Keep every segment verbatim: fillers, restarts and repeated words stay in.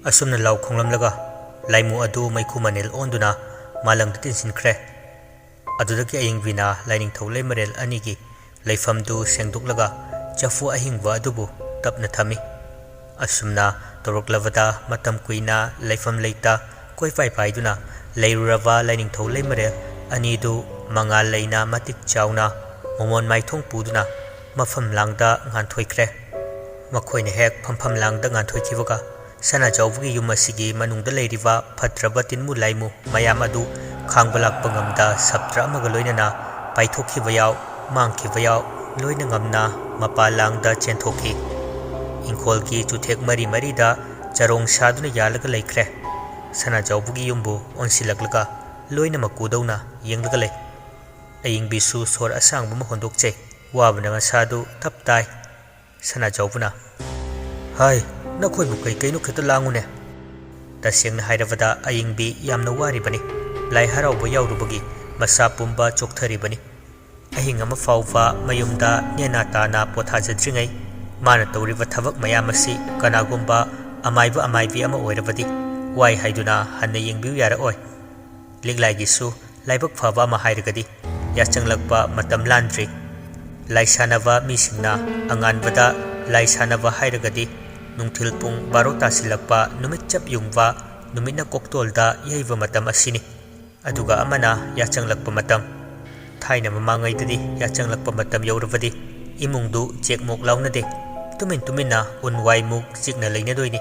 ꯑꯁꯨꯝꯅ ꯂꯥꯎ ꯈꯣꯡꯂꯝꯂꯒ ꯂꯥꯏꯃꯨ ꯑꯗꯨ ꯃꯩꯈꯨ ꯃꯅꯤꯜ ꯑꯣꯟꯗꯨꯅ ꯃꯥꯂꯪꯗ ꯇꯤꯟꯁꯤꯟꯈ꯭ꯔꯦ꯫ ꯑꯗꯨꯗꯒꯤ ꯑꯌꯤꯡꯕꯤꯅ ꯂꯥꯏꯅꯤꯡꯊꯧ ꯂꯩꯃꯔꯦꯜ ꯑꯅꯤꯒꯤ ꯂꯩꯐꯝꯗꯨ ꯁꯦꯡꯗꯣꯛꯂꯒ ꯆꯐꯨ ꯑꯍꯤꯡꯕ ꯑꯗꯨꯕꯨ ꯇꯞꯅ ꯊꯝꯃꯤ꯫ ꯑꯁꯨꯝꯅ ꯇꯧꯔꯛꯂꯕꯗ ꯃꯇꯝ ꯀꯨꯏꯅ ꯂꯩꯐꯝ ꯂꯩꯇ ꯀꯣꯏꯄꯥꯏ ꯄꯥꯏꯗꯨꯅ ꯂꯩꯔꯨꯔꯕ ꯂꯥꯏꯅꯤꯡꯊꯧ ꯂꯩꯃꯔꯦꯜ ꯑꯅꯤꯗꯨ ꯃꯉꯥꯜ ꯂꯩꯅ ꯃꯇꯤꯛ ꯆꯥꯎꯅ ꯃꯃꯣꯟ ꯃꯥꯏꯊꯣꯡ ꯄꯨꯗꯨꯅ ꯃꯐꯝ ꯂꯥꯡꯗ ꯉꯥꯟꯊꯣꯏꯈ꯭ꯔꯦ꯫ ꯃꯈꯣꯏꯅ ꯍꯦꯛ ꯐꯝꯐꯝ ꯂꯥꯡꯗ ꯉꯥꯟꯊꯣꯏꯈꯤꯕꯒ ꯁꯅꯥꯖꯥꯎꯕꯒꯤ ꯌꯨꯝ ꯑꯁꯤꯒꯤ ꯃꯅꯨꯡꯗ ꯂꯩꯔꯤꯕ ꯐꯠꯇ꯭ꯔꯕ ꯇꯤꯟꯃꯨ ꯂꯥꯏꯃꯨ ꯃꯌꯥꯝ ꯑꯗꯨ ꯈꯥꯡꯕ ꯂꯥꯛꯄ ꯉꯝꯗ ꯁꯞꯇ꯭ꯔ ꯑꯃꯒ ꯂꯣꯏꯅꯅ ꯄꯥꯏꯊꯣꯛꯈꯤꯕ ꯌꯥꯎ, ꯃꯥꯡꯈꯤꯕ ꯌꯥꯎ, ꯂꯣꯏꯅ ꯉꯝꯅ ꯃꯄꯥ ꯂꯥꯡꯗ ꯆꯦꯟꯊꯣꯛꯈꯤ꯫ ꯏꯪꯈꯣꯜꯒꯤ ꯆꯨꯊꯦꯛ ꯃꯔꯤ ꯃꯔꯤꯗ ꯆꯔꯣꯡ ꯁꯥꯗꯨꯅ ꯌꯥꯜꯂꯒ ꯂꯩꯈ꯭ꯔꯦ꯫ ꯁꯅꯥꯖꯥꯎꯕꯒꯤ ꯌꯨꯝꯕꯨ ꯑꯣꯟꯁꯤꯜꯂꯛꯂꯒ ꯂꯣꯏꯅꯃꯛ ꯀꯨꯗꯧꯅ ꯌꯦꯡꯂꯒ ꯂꯩ꯫ ꯑꯌꯤꯡꯕꯤꯁꯨ ꯁꯣꯔ ꯑꯁꯥꯡꯕ ꯑꯃ ꯍꯣꯟꯗꯣꯛꯆꯩ꯫ ꯋꯥꯕꯅ ꯃꯁꯥꯗꯨ ꯇꯞ ꯇꯥꯏ꯫ ꯁꯅꯥꯖꯥꯎꯕꯅ, "ꯍꯥꯏ, ꯅꯈꯣꯏꯕꯨ ꯀꯩ ꯀꯩꯅꯣ ꯈꯤꯇ ꯂꯥꯡꯉꯨꯅꯦ"꯫ ꯇꯁꯦꯡꯅ ꯍꯥꯏꯔꯕꯗ ꯑꯌꯤꯡꯕꯤ ꯌꯥꯝꯅ ꯋꯥꯔꯤꯕꯅꯤ꯫ ꯂꯥꯏ ꯍꯔꯥꯎꯕ ꯌꯥꯎꯔꯨꯕꯒꯤ ꯃꯁꯥ ꯄꯨꯝꯕ ꯆꯣꯛꯊꯔꯤꯕꯅꯤ꯫ ꯑꯍꯤꯡ ꯑꯃ ꯐꯥꯎꯕ ꯃꯌꯨꯝꯗ ꯅꯦꯅꯥ ꯇꯥꯅ ꯄꯣꯊꯥꯖꯗ꯭ꯔꯤꯉꯩ ꯃꯥꯅ ꯇꯧꯔꯤꯕ ꯊꯕꯛ ꯃꯌꯥꯝ ꯑꯁꯤ ꯀꯅꯥꯒꯨꯝꯕ ꯑꯃꯥꯏꯕ ꯑꯃꯥꯏꯕꯤ ꯑꯃ ꯑꯣꯏꯔꯕꯗꯤ ꯋꯥꯏ ꯍꯥꯏꯗꯨꯅ ꯍꯟꯅ ꯌꯦꯡꯕꯤꯌꯨ ꯌꯥꯔꯛꯑꯣꯏ꯫ ꯂꯤꯛꯂꯥꯏꯒꯤꯁꯨ ꯂꯥꯏꯕꯛ ꯐꯕ ꯑꯃ ꯍꯥꯏꯔꯒꯗꯤ ꯌꯥꯆꯪꯂꯛꯄ ꯃꯇꯝ ꯂꯥꯟꯗ꯭ꯔꯤ꯫ ꯂꯥꯏ ꯁꯥꯟꯅꯕ ꯃꯤꯁꯤꯡꯅ ꯑꯉꯥꯟꯕꯗ ꯂꯥꯏ ꯁꯥꯟꯅꯕ ꯍꯥꯏꯔꯒꯗꯤ ꯅꯨꯡꯊꯤꯜ ꯄꯨꯡ ꯕꯥꯔꯣ ꯇꯥꯁꯤꯜꯂꯛꯄ, ꯅꯨꯃꯤꯠ ꯆꯞ ꯌꯨꯡꯕ, ꯅꯨꯃꯤꯠꯅ ꯀꯣꯛꯇꯣꯜꯗ ꯌꯩꯕ ꯃꯇꯝ ꯑꯁꯤꯅꯤ꯫ ꯑꯗꯨꯒ ꯑꯃꯅ ꯌꯥꯆꯪꯂꯛꯄ ꯃꯇꯝ꯫ ꯊꯥꯏꯅ ꯃꯃꯥꯡꯉꯩꯗꯗꯤ ꯌꯥꯆꯪꯂꯛꯄ ꯃꯇꯝ ꯌꯧꯔꯕꯗꯤ ꯏꯃꯨꯡꯗꯨ ꯆꯦꯛꯃꯣꯛ ꯂꯥꯎꯅꯗꯦ꯫ ꯇꯨꯃꯤꯟ ꯇꯨꯃꯤꯟꯅ ꯎꯟ ꯋꯥꯏꯃꯨꯛ ꯆꯤꯛꯅ ꯂꯩꯅꯗꯣꯏꯅꯤ꯫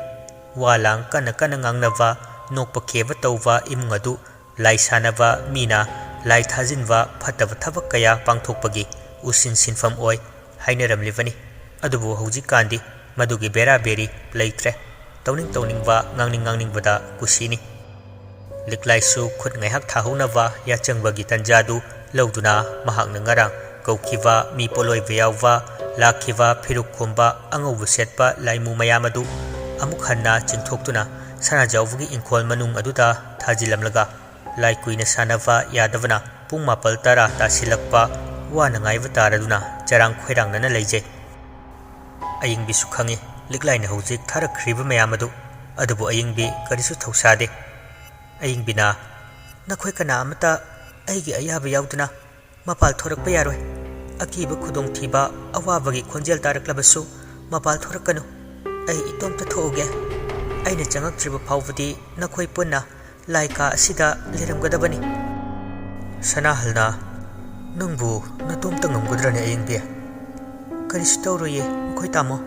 ꯋꯥ ꯂꯥꯡ ꯀꯟꯅ ꯀꯟꯅ ꯉꯥꯡꯅꯕ, ꯅꯣꯛꯄ ꯈꯦꯕ ꯇꯧꯕ ꯏꯃꯨꯡ ꯑꯗꯨ ꯂꯥꯏ ꯁꯥꯟꯅꯕ ꯃꯤꯅ ꯂꯥꯏ ꯊꯥꯖꯤꯟꯕ ꯐꯠꯇꯕ ꯊꯕꯛ ꯀꯌꯥ ꯄꯥꯡꯊꯣꯛꯄꯒꯤ ꯎꯁꯤꯟ ꯁꯤꯟꯐꯝ ꯑꯣꯏ ꯍꯥꯏꯅꯔꯝꯂꯤꯕꯅꯤ꯫ ꯑꯗꯨꯕꯨ ꯍꯧꯖꯤꯛꯀꯥꯟꯗꯤ ꯃꯗꯨꯒꯤ ꯕꯦꯔꯥ ꯕꯦꯔꯤ ꯂꯩꯇ꯭ꯔꯦ꯫ ꯇꯧꯅꯤꯡ ꯇꯧꯅꯤꯡꯕ, ꯉꯥꯡꯅꯤꯡ ꯉꯥꯡꯅꯤꯡꯕꯗ ꯀꯨꯁꯤꯅꯤ꯫ ꯂꯤꯛꯂꯥꯏꯁꯨ ꯈꯨꯠ ꯉꯥꯏꯍꯥꯛ ꯊꯥꯍꯧꯅꯕ ꯌꯥꯆꯪꯕꯒꯤ ꯇꯟꯖꯥꯗꯨ ꯂꯧꯗꯨꯅ ꯃꯍꯥꯛꯅ ꯉꯔꯥꯡ ꯀꯧꯈꯤꯕ ꯃꯤ ꯄꯣꯠꯂꯣꯏꯕ ꯌꯥꯎꯕ, ꯂꯥꯛꯈꯤꯕ ꯐꯤꯔꯨꯛ ꯈꯣꯝꯕ ꯑꯉꯧꯕ ꯁꯦꯠꯄ ꯂꯥꯏꯃꯨ ꯃꯌꯥꯝ ꯑꯗꯨ ꯑꯃꯨꯛ ꯍꯟꯅ ꯆꯤꯡꯊꯣꯛꯇꯨꯅ ꯁꯅꯥꯖꯥꯎꯕꯒꯤ ꯏꯪꯈꯣꯜ ꯃꯅꯨꯡ ꯑꯗꯨꯗ ꯊꯥꯖꯤꯜꯂꯝꯂꯒ ꯂꯥꯏ ꯀꯨꯏꯅ ꯁꯥꯟꯅꯕ ꯌꯥꯗꯕꯅ ꯄꯨꯡ ꯃꯥꯄꯜ ꯇꯔꯥ ꯇꯥꯁꯤꯜꯂꯛꯄ ꯋꯥꯅ ꯉꯥꯏꯕ ꯇꯥꯔꯗꯨꯅ ꯆꯔꯥꯡ ꯈꯣꯏꯔꯥꯡꯅꯅ ꯂꯩꯖꯩ꯫ ꯑꯌꯤꯡꯕꯤꯁꯨ ꯈꯪꯏ ꯂꯤꯛꯂꯥꯏꯅ ꯍꯧꯖꯤꯛ ꯊꯥꯔꯛꯈ꯭ꯔꯤꯕ ꯃꯌꯥꯝ ꯑꯗꯨ꯫ ꯑꯗꯨꯕꯨ ꯑꯌꯤꯡꯕꯤ ꯀꯔꯤꯁꯨ ꯊꯧꯁꯥꯗꯦ꯫ ꯑꯌꯤꯡꯕꯤꯅ, "ꯅꯈꯣꯏ ꯀꯅꯥ ꯑꯃꯠꯇ ꯑꯩꯒꯤ ꯑꯌꯥꯕ ꯌꯥꯎꯗꯅ ꯃꯄꯥꯜ ꯊꯣꯔꯛꯄ ꯌꯥꯔꯣꯏ꯫ ꯑꯀꯤꯕ, ꯈꯨꯗꯣꯡꯊꯤꯕ, ꯑꯋꯥꯕꯒꯤ ꯈꯣꯟꯖꯦꯜ ꯇꯥꯔꯛꯂꯕꯁꯨ ꯃꯄꯥꯜ ꯊꯣꯔꯛꯀꯅꯨ꯫ ꯑꯩ ꯏꯇꯣꯝꯇ ꯊꯣꯛꯎꯒꯦ꯫ ꯑꯩꯅ ꯆꯪꯉꯛꯇ꯭ꯔꯤꯕ ꯐꯥꯎꯕꯗꯤ ꯅꯈꯣꯏ ꯄꯨꯟꯅ ꯂꯥꯏ ꯀꯥ ꯑꯁꯤꯗ ꯂꯩꯔꯝꯒꯗꯕꯅꯤ꯫" ꯁꯅꯥꯍꯜꯅ, "ꯅꯪꯕꯨ ꯅꯇꯣꯝꯇ ꯉꯝꯒꯗ꯭ꯔꯅꯦ ꯑꯌꯤꯡꯕꯤ?" "ꯀꯔꯤꯁꯨ ꯇꯧꯔꯣꯏꯌꯦ ꯃꯈꯣꯏ ꯇꯥꯃꯣ꯫"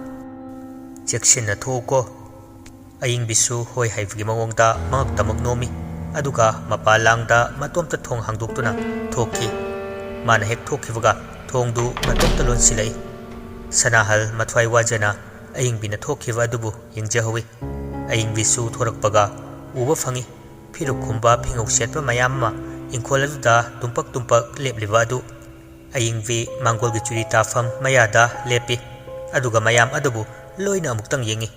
"ꯆꯦꯛꯁꯤꯟꯅ ꯊꯣꯛꯎꯀꯣ꯫" ꯑꯌꯤꯡꯕꯤꯁꯨ ꯍꯣꯏ ꯍꯥꯏꯕꯒꯤ ꯃꯑꯣꯡꯗ ꯃꯉꯛꯇꯃꯛ ꯅꯣꯝꯃꯤ꯫ ꯑꯗꯨꯒ ꯃꯄꯥ ꯂꯥꯡꯗ ꯃꯇꯣꯝꯇ ꯊꯣꯡ ꯍꯥꯡꯗꯣꯛꯇꯨꯅ ꯊꯣꯛꯈꯤ꯫ ꯃꯥꯅ ꯍꯦꯛ ꯊꯣꯛꯈꯤꯕꯒ ꯊꯣꯡꯗꯨ ꯃꯇꯣꯝꯇ ꯂꯣꯟꯁꯤꯜꯂꯛꯏ꯫ ꯁꯅꯥꯍꯜ ꯃꯊ꯭ꯋꯥꯏ ꯋꯥꯖꯅ ꯑꯌꯤꯡꯕꯤꯅ ꯊꯣꯛꯈꯤꯕ ꯑꯗꯨꯕꯨ ꯌꯦꯡꯖꯍꯧꯏ꯫ ꯑꯌꯤꯡꯕꯤꯁꯨ ꯊꯣꯔꯛꯄꯒ ꯎꯕ ꯐꯪꯏ꯫ ꯐꯤꯔꯨꯛ ꯈꯨꯝꯕ, ꯐꯤꯉꯧ ꯁꯦꯠꯄ ꯃꯌꯥꯝ ꯑꯃ ꯏꯪꯈꯣꯜ ꯑꯗꯨꯗ ꯇꯨꯝꯄꯛ ꯇꯨꯝꯄꯛ ꯂꯦꯞꯂꯤꯕ ꯑꯗꯨ꯫ ꯑꯌꯤꯡꯕꯤ ꯃꯥꯡꯒꯣꯜꯒꯤ ꯆꯨꯔꯤ ꯇꯥꯐꯝ ꯃꯌꯥꯗ ꯂꯦꯞꯄꯤ꯫ ꯑꯗꯨꯒ ꯃꯌꯥꯝ ꯑꯗꯨꯕꯨ ꯂꯣꯏꯅ ꯑꯃꯨꯛꯇꯪ ꯌꯦꯡꯏ꯫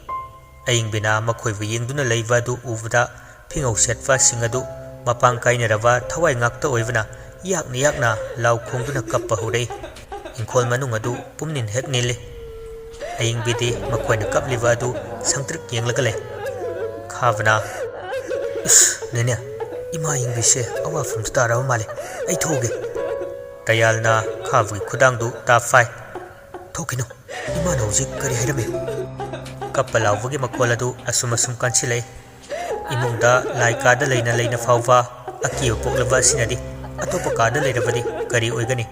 ꯑꯌꯤꯡꯕꯤꯅ ꯃꯈꯣꯏꯕꯨ ꯌꯦꯡꯗꯨꯅ ꯂꯩꯕ ꯑꯗꯨ ꯎꯕꯗ, ꯐꯤꯉꯧ ꯁꯦꯠꯄꯁꯤꯡ ꯑꯗꯨ ꯃꯄꯥꯡ ꯀꯥꯏꯅꯔꯕ ꯊꯋꯥꯏ ꯉꯥꯛꯇ ꯑꯣꯏꯕꯅ ꯌꯥꯛꯅ ꯌꯥꯛꯅ ꯂꯥꯎ ꯈꯣꯡꯗꯨꯅ ꯀꯞꯄ ꯍꯧꯔꯛꯏ꯫ ꯏꯪꯈꯣꯜ ꯃꯅꯨꯡ ꯑꯗꯨ ꯄꯨꯝꯅꯤꯟ ꯍꯦꯛ ꯅꯤꯜꯂꯤ꯫ ꯑꯌꯤꯡꯕꯤꯗꯤ ꯃꯈꯣꯏꯅ ꯀꯞꯂꯤꯕ ꯑꯗꯨ ꯁꯪꯇ꯭ꯔꯤꯛ ꯌꯦꯡꯂꯒ ꯂꯩ꯫ ꯈꯥꯕꯅ, "ꯏꯁ, ꯅꯦꯅꯦ, ꯏꯃꯥ ꯑꯌꯤꯡꯕꯤꯁꯦ ꯑꯋꯥꯐꯝꯗ ꯇꯥꯔꯕ ꯃꯥꯜꯂꯦ꯫ ꯑꯩ ꯊꯣꯛꯎꯒꯦ꯫" ꯀꯌꯥꯜꯅ ꯈꯥꯕꯒꯤ ꯈꯨꯗꯥꯡꯗꯨ ꯇꯥꯞ ꯐꯥꯏ꯫ "ꯊꯣꯛꯈꯤꯅꯨ꯫ ꯏꯃꯥꯅ ꯍꯧꯖꯤꯛ ꯀꯔꯤ ꯍꯥꯏꯔꯝꯃꯤ?" ꯀꯞꯄ ꯂꯥꯎꯕꯒꯤ ꯃꯈꯣꯜ ꯑꯗꯨ ꯑꯁꯨꯝ ꯑꯁꯨꯝ ꯀꯟꯁꯤꯜꯂꯛꯏ꯫ ꯏꯃꯨꯡꯗ ꯂꯥꯏ ꯀꯥꯗ ꯂꯩꯅ ꯂꯩꯅ ꯐꯥꯎꯕ ꯑꯀꯤꯕ ꯄꯣꯛꯂꯕ ꯑꯁꯤꯅꯗꯤ ꯑꯇꯣꯞꯄ ꯀꯥꯗ ꯂꯩꯔꯕꯗꯤ ꯀꯔꯤ ꯑꯣꯏꯒꯅꯤ?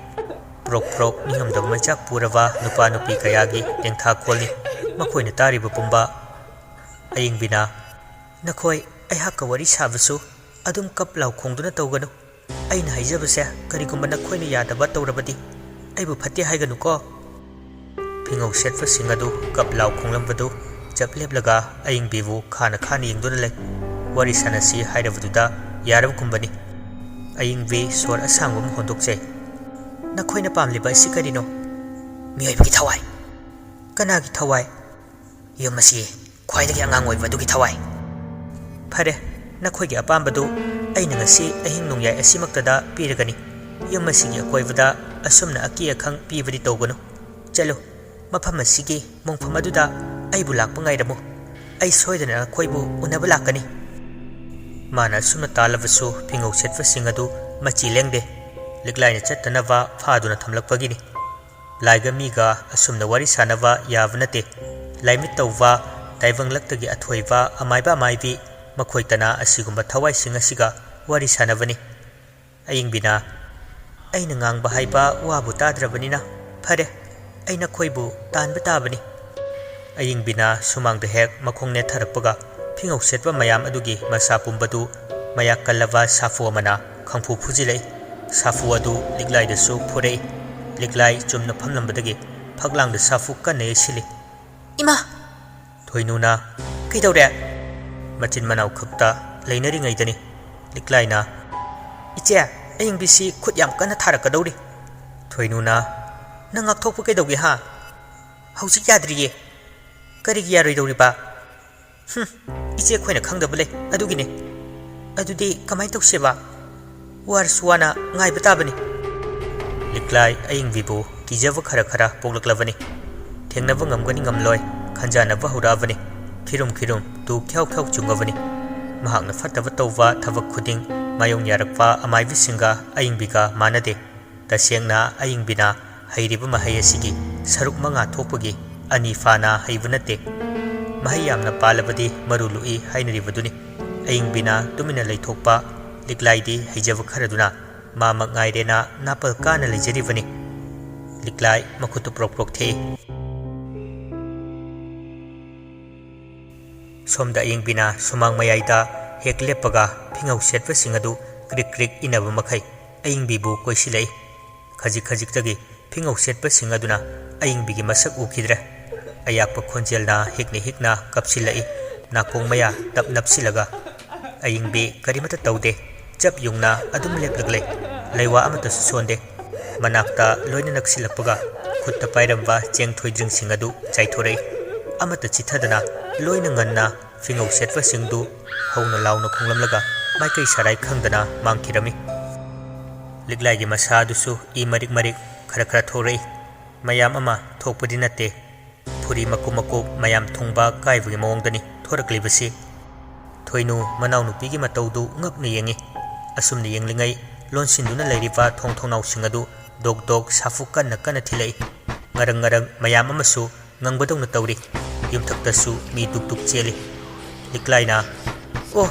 ꯄ꯭ꯔꯣꯛ ꯄ꯭ꯔꯣꯛ ꯅꯤꯡꯉꯝꯗꯕ ꯃꯩꯆꯥꯛ ꯄꯨꯔꯕ ꯅꯨꯄꯥ ꯅꯨꯄꯤ ꯀꯌꯥꯒꯤ ꯇꯦꯡꯊꯥꯈꯣꯜꯅꯤ ꯃꯈꯣꯏꯅ ꯇꯥꯔꯤꯕ ꯄꯨꯝꯕ꯫ ꯑꯌꯤꯡꯕꯤꯅ, "ꯅꯈꯣꯏ ꯑꯩꯍꯥꯛꯀ ꯋꯥꯔꯤ ꯁꯥꯕꯁꯨ ꯑꯗꯨꯝ ꯀꯞ ꯂꯥꯎ ꯈꯣꯡꯗꯨꯅ ꯇꯧꯒꯅꯨ꯫ ꯑꯩꯅ ꯍꯥꯏꯖꯕꯁꯦ ꯀꯔꯤꯒꯨꯝꯕ ꯅꯈꯣꯏꯅ ꯌꯥꯗꯕ ꯇꯧꯔꯕꯗꯤ ꯑꯩꯕꯨ ꯐꯠꯇꯦ ꯍꯥꯏꯒꯅꯨꯀꯣ꯫" ꯐꯤꯉꯧ ꯁꯦꯠꯄꯁꯤꯡ ꯑꯗꯨ ꯀꯞ ꯂꯥꯎ ꯈꯣꯡꯂꯝꯕꯗꯨ ꯆꯞ ꯂꯦꯞꯂꯒ ꯑꯌꯤꯡꯕꯤꯕꯨ ꯈꯥꯅ ꯈꯥꯅ ꯌꯦꯡꯗꯨꯅ ꯂꯩ꯫ ꯋꯥꯔꯤ ꯁꯥꯟꯅꯁꯤ ꯍꯥꯏꯔꯕꯗꯨꯗ ꯌꯥꯔꯕꯒꯨꯝꯕꯅꯤ꯫ ꯑꯌꯤꯡꯕꯤ ꯁꯣꯔ ꯑꯁꯥꯡꯕ ꯑꯃ ꯍꯣꯟꯗꯣꯛꯆꯩ꯫ "ꯅꯈꯣꯏꯅ ꯄꯥꯝꯂꯤꯕ ꯑꯁꯤ ꯀꯔꯤꯅꯣ?" "ꯃꯤꯑꯣꯏꯕꯒꯤ ꯊꯋꯥꯏ꯫" "ꯀꯅꯥꯒꯤ ꯊꯋꯥꯏ?" "ꯌꯨꯝ ꯑꯁꯤ ꯈ꯭ꯋꯥꯏꯗꯒꯤ ꯑꯉꯥꯡ ꯑꯣꯏꯕ ꯑꯗꯨꯒꯤ ꯊꯋꯥꯏ꯫" "ꯐꯔꯦ, ꯅꯈꯣꯏꯒꯤ ꯑꯄꯥꯝꯕꯗꯨ ꯑꯩꯅ ꯉꯁꯤ ꯑꯍꯤꯡ ꯅꯣꯡꯌꯥꯏ ꯑꯁꯤꯃꯛꯇꯗ ꯄꯤꯔꯒꯅꯤ꯫ ꯌꯨꯝ ꯑꯁꯤꯒꯤ ꯑꯀꯣꯏꯕꯗ ꯑꯁꯨꯝꯅ ꯑꯀꯤ ꯑꯈꯪ ꯄꯤꯕꯗꯤ ꯇꯧꯒꯅꯨ꯫ ꯆꯠꯂꯨ, ꯃꯐꯝ ꯑꯁꯤꯒꯤ ꯃꯣꯡꯐꯝ ꯑꯗꯨꯗ ꯑꯩꯕꯨ ꯂꯥꯛꯄ ꯉꯥꯏꯔꯝꯃꯨ꯫" ꯑꯩ ꯁꯣꯏꯗꯅ ꯅꯈꯣꯏꯕꯨ ꯎꯅꯕ ꯂꯥꯛꯀꯅꯤ꯫ ꯃꯥꯅ ꯑꯁꯨꯝꯅ ꯇꯥꯜꯂꯕꯁꯨ ꯐꯤꯉꯧ ꯁꯦꯠꯄꯁꯤꯡ ꯑꯗꯨ ꯃꯆꯤ ꯂꯦꯡꯗꯦ꯫ ꯂꯤꯛꯂꯥꯏꯅ ꯆꯠꯇꯅꯕ ꯐꯥꯗꯨꯅ ꯊꯝꯂꯛꯄꯒꯤꯅꯤ꯫ ꯂꯥꯏꯒ ꯃꯤꯒ ꯑꯁꯨꯝꯅ ꯋꯥꯔꯤ ꯁꯥꯟꯅꯕ ꯌꯥꯕ ꯅꯠꯇꯦ꯫ ꯂꯥꯏꯃꯤꯠ ꯇꯧꯕ, ꯇꯥꯏꯕꯪꯂꯛꯇꯒꯤ ꯑꯊꯣꯏꯕ ꯑꯃꯥꯏꯕ ꯑꯃꯥꯏꯕꯤ, ꯃꯈꯣꯏꯇꯅ ꯑꯁꯤꯒꯨꯝꯕ ꯊꯋꯥꯏꯁꯤꯡ ꯑꯁꯤꯒ ꯋꯥꯔꯤ ꯁꯥꯟꯅꯕꯅꯤ꯫ ꯑꯌꯤꯡꯕꯤꯅ, "ꯑꯩꯅ ꯉꯥꯡꯕ ꯍꯥꯏꯕ ꯋꯥꯕꯨ ꯇꯥꯗ꯭ꯔꯕꯅꯤꯅ, ꯐꯔꯦ, ꯑꯩ ꯅꯈꯣꯏꯕꯨ ꯇꯥꯟꯕ ꯇꯥꯕꯅꯤ꯫" ꯑꯌꯤꯡꯕꯤꯅ ꯁꯨꯃꯥꯡꯗ ꯍꯦꯛ ꯃꯈꯣꯡ ꯅꯦꯠꯊꯔꯛꯄꯒ, ꯐꯤꯉꯧ ꯁꯦꯠꯄ ꯃꯌꯥꯝ ꯑꯗꯨꯒꯤ ꯃꯁꯥ ꯄꯨꯝꯕꯗꯨ ꯃꯌꯥ ꯀꯜꯂꯕ ꯁꯥꯐꯨ ꯑꯃꯅ ꯈꯪꯐꯨ ꯐꯨꯖꯤꯜꯂꯛꯏ꯫ ꯁꯥꯐꯨ ꯑꯗꯨ ꯂꯤꯛꯂꯥꯏꯗꯁꯨ ꯐꯨꯔꯛꯏ꯫ ꯂꯤꯛꯂꯥꯏ ꯆꯨꯝꯅ ꯐꯝꯂꯝꯕꯗꯒꯤ ꯐꯛꯂꯥꯡꯗ ꯁꯥꯐꯨ ꯀꯟꯅ ꯌꯩꯁꯤꯜꯂꯤ꯫ "ꯏꯃꯥ!" ꯊꯣꯏꯅꯨꯅ, "ꯀꯩꯗꯧꯔꯦ?" ꯃꯆꯤꯟ ꯃꯅꯥꯎ ꯈꯛꯇ ꯂꯩꯅꯔꯤꯉꯩꯗꯅꯤ ꯂꯤꯛꯂꯥꯏꯅ, "ꯏꯆꯦ, ꯑꯌꯤꯡꯕꯤꯁꯤ ꯈꯨꯠ ꯌꯥꯝ ꯀꯟꯅ ꯊꯥꯔꯛꯀꯗꯧꯔꯤ꯫" ꯊꯣꯏꯅꯨꯅ, "ꯅꯪ ꯉꯥꯛꯊꯣꯛꯄ ꯀꯩꯗꯧꯒꯦ ꯍꯥ? ꯍꯧꯖꯤꯛ ꯌꯥꯗ꯭ꯔꯤꯌꯦ꯫" "ꯀꯔꯤꯒꯤ ꯌꯥꯔꯣꯏꯗꯧꯔꯤꯕ?" "ꯍꯨꯝ, ꯏꯆꯦ ꯑꯩꯈꯣꯏꯅ ꯈꯪꯗꯕ ꯂꯩ, ꯑꯗꯨꯒꯤꯅꯦ꯫" "ꯑꯗꯨꯗꯤ ꯀꯃꯥꯏꯅ ꯇꯧꯁꯦꯕ?" "ꯋꯥꯔꯁꯨ ꯋꯥꯅ ꯉꯥꯏꯕ ꯇꯥꯕꯅꯤ꯫" ꯂꯤꯛꯂꯥꯏ ꯑꯌꯤꯡꯕꯤꯕꯨ ꯀꯤꯖꯕ ꯈꯔ ꯈꯔ ꯄꯣꯛꯂꯛꯂꯕꯅꯤ꯫ ꯊꯦꯡꯅꯕ ꯉꯝꯒꯅꯤ ꯉꯝꯂꯣꯏ ꯈꯟꯖꯥꯟꯅꯕ ꯍꯧꯔꯛꯑꯕꯅꯤ꯫ ꯈꯤꯔꯨꯝ ꯈꯤꯔꯨꯝ ꯇꯨ ꯈ꯭ꯌꯥꯎ ꯈ꯭ꯌꯥꯎ ꯆꯨꯡꯉꯕꯅꯤ꯫ ꯃꯍꯥꯛꯅ ꯐꯠꯇꯕ ꯇꯧꯕ ꯊꯕꯛ ꯈꯨꯗꯤꯡ ꯃꯥꯌꯣꯡ ꯌꯥꯔꯛꯄ ꯑꯃꯥꯏꯕꯤꯁꯤꯡꯒ ꯑꯌꯤꯡꯕꯤꯒ ꯃꯥꯟꯅꯗꯦ꯫ ꯇꯁꯦꯡꯅ ꯑꯌꯤꯡꯕꯤꯅ ꯍꯩꯔꯤꯕ ꯃꯍꯩ ꯑꯁꯤꯒꯤ ꯁꯔꯨꯛ ꯃꯉꯥ ꯊꯣꯛꯄꯒꯤ ꯑꯅꯤ ꯐꯥꯅ ꯍꯩꯕ ꯅꯠꯇꯦ꯫ ꯃꯍꯩ ꯌꯥꯝꯅ ꯄꯥꯜꯂꯕꯗꯤ ꯃꯔꯨ ꯂꯨꯏ ꯍꯥꯏꯅꯔꯤꯕꯗꯨꯅꯤ꯫ ꯑꯌꯤꯡꯕꯤꯅ ꯇꯨꯃꯤꯟꯅ ꯂꯩꯊꯣꯛꯄ, ꯂꯤꯛꯂꯥꯏꯗꯤ ꯍꯩꯖꯕ ꯈꯔꯗꯨꯅ ꯃꯥꯃꯛ ꯉꯥꯏꯔꯦꯅ ꯅꯥꯄꯜ ꯀꯥꯅ ꯂꯩꯖꯔꯤꯕꯅꯤ꯫ ꯂꯤꯛꯂꯥꯏ ꯃꯈꯨꯠꯇꯨ ꯄ꯭ꯔꯣꯛ ꯄ꯭ꯔꯣꯛ ꯊꯦꯛꯏ꯫ ꯁꯣꯝꯗ ꯑꯌꯤꯡꯕꯤꯅ ꯁꯨꯃꯥꯡ ꯃꯌꯥꯏꯗ ꯍꯦꯛ ꯂꯦꯞꯄꯒ ꯐꯤꯉꯧ ꯁꯦꯠꯄꯁꯤꯡ ꯑꯗꯨ ꯀ꯭ꯔꯤꯛ ꯀ꯭ꯔꯤꯛ ꯏꯟꯅꯕ ꯃꯈꯩ ꯑꯌꯤꯡꯕꯤꯕꯨ ꯀꯣꯏꯁꯤꯜꯂꯛꯏ꯫ ꯈꯖꯤꯛ ꯈꯖꯤꯛꯇꯒꯤ ꯐꯤꯉꯧ ꯁꯦꯠꯄꯁꯤꯡ ꯑꯗꯨꯅ ꯑꯌꯤꯡꯕꯤꯒꯤ ꯃꯁꯛ ꯎꯈꯤꯗ꯭ꯔꯦ꯫ ꯑꯌꯥꯛꯄ ꯈꯣꯟꯖꯦꯜꯅ ꯍꯤꯛꯅ ꯍꯤꯛꯅ ꯀꯞꯁꯤꯜꯂꯛꯏ꯫ ꯅꯥꯀꯣꯡ ꯃꯌꯥ ꯇꯞ ꯅꯞꯁꯤꯜꯂꯒ, "ꯑꯌꯤꯡꯕꯤ ꯀꯔꯤꯃꯠꯇ ꯇꯧꯗꯦ꯫ ꯆꯞ ꯌꯨꯡꯅ ꯑꯗꯨꯝ ꯂꯦꯞꯂꯒ ꯂꯩ꯫ ꯂꯩꯋꯥ ꯑꯃꯠꯇꯁꯨ ꯁꯣꯟꯗꯦ꯫" ꯃꯅꯥꯛꯇ ꯂꯣꯏꯅ ꯅꯛꯁꯤꯜꯂꯛꯄꯒ ꯈꯨꯠꯇ ꯄꯥꯏꯔꯝꯕ ꯆꯦꯡ ꯊꯣꯏꯗ꯭ꯔꯤꯡꯁꯤꯡ ꯑꯗꯨ ꯆꯥꯏꯊꯣꯔꯛꯏ꯫ ꯑꯃꯠꯇ ꯆꯤꯠꯊꯗꯅ ꯂꯣꯏꯅ ꯉꯟꯅ ꯐꯤꯉꯧ ꯁꯦꯠꯄꯁꯤꯡꯗꯨ ꯍꯧꯅ ꯂꯥꯎꯅ ꯈꯣꯡꯂꯝꯂꯒ ꯃꯥꯏꯀꯩ ꯁꯔꯥꯏ ꯈꯪꯗꯅ ꯃꯥꯡꯈꯤꯔꯝꯃꯤ꯫ ꯂꯤꯛꯂꯥꯏꯒꯤ ꯃꯁꯥ ꯑꯗꯨꯁꯨ ꯏ ꯃꯔꯤꯛ ꯃꯔꯤꯛ ꯈꯔ ꯈꯔ ꯊꯣꯛꯂꯛꯏ꯫ ꯃꯌꯥꯝ ꯑꯃ ꯊꯣꯛꯄꯗꯤ ꯅꯠꯇꯦ꯫ ꯐꯨꯔꯤ ꯃꯀꯨꯞ ꯃꯀꯨꯞ ꯃꯌꯥꯝ ꯊꯨꯡꯕ ꯀꯥꯏꯕꯒꯤ ꯃꯑꯣꯡꯗꯅꯤ ꯊꯣꯔꯛꯂꯤꯕꯁꯤ꯫ ꯊꯣꯏꯅꯨ ꯃꯅꯥꯎꯅꯨꯄꯤꯒꯤ ꯃꯇꯧꯗꯨ ꯉꯛꯅ ꯌꯦꯡꯏ꯫ ꯑꯁꯨꯝꯅ ꯌꯦꯡꯂꯤꯉꯩ ꯂꯣꯟꯁꯤꯟꯗꯨꯅ ꯂꯩꯔꯤꯕ ꯊꯣꯡ ꯊꯣꯡꯅꯥꯎꯁꯤꯡ ꯑꯗꯨ ꯗꯣꯛ ꯗꯣꯛ ꯁꯥꯐꯨ ꯀꯟꯅ ꯀꯟꯅ ꯊꯤꯜꯂꯛꯏ꯫ ꯉꯔꯪ ꯉꯔꯪ ꯃꯌꯥꯝ ꯑꯃꯁꯨ ꯉꯪꯕꯗꯧꯅ ꯇꯧꯔꯤ꯫ ꯌꯨꯝꯊꯛꯇꯁꯨ ꯃꯤ ꯗꯨꯛ ꯗꯨꯛ ꯆꯦꯜꯂꯤ꯫ ꯂꯤꯛꯂꯥꯏꯅ, "ꯑꯣ,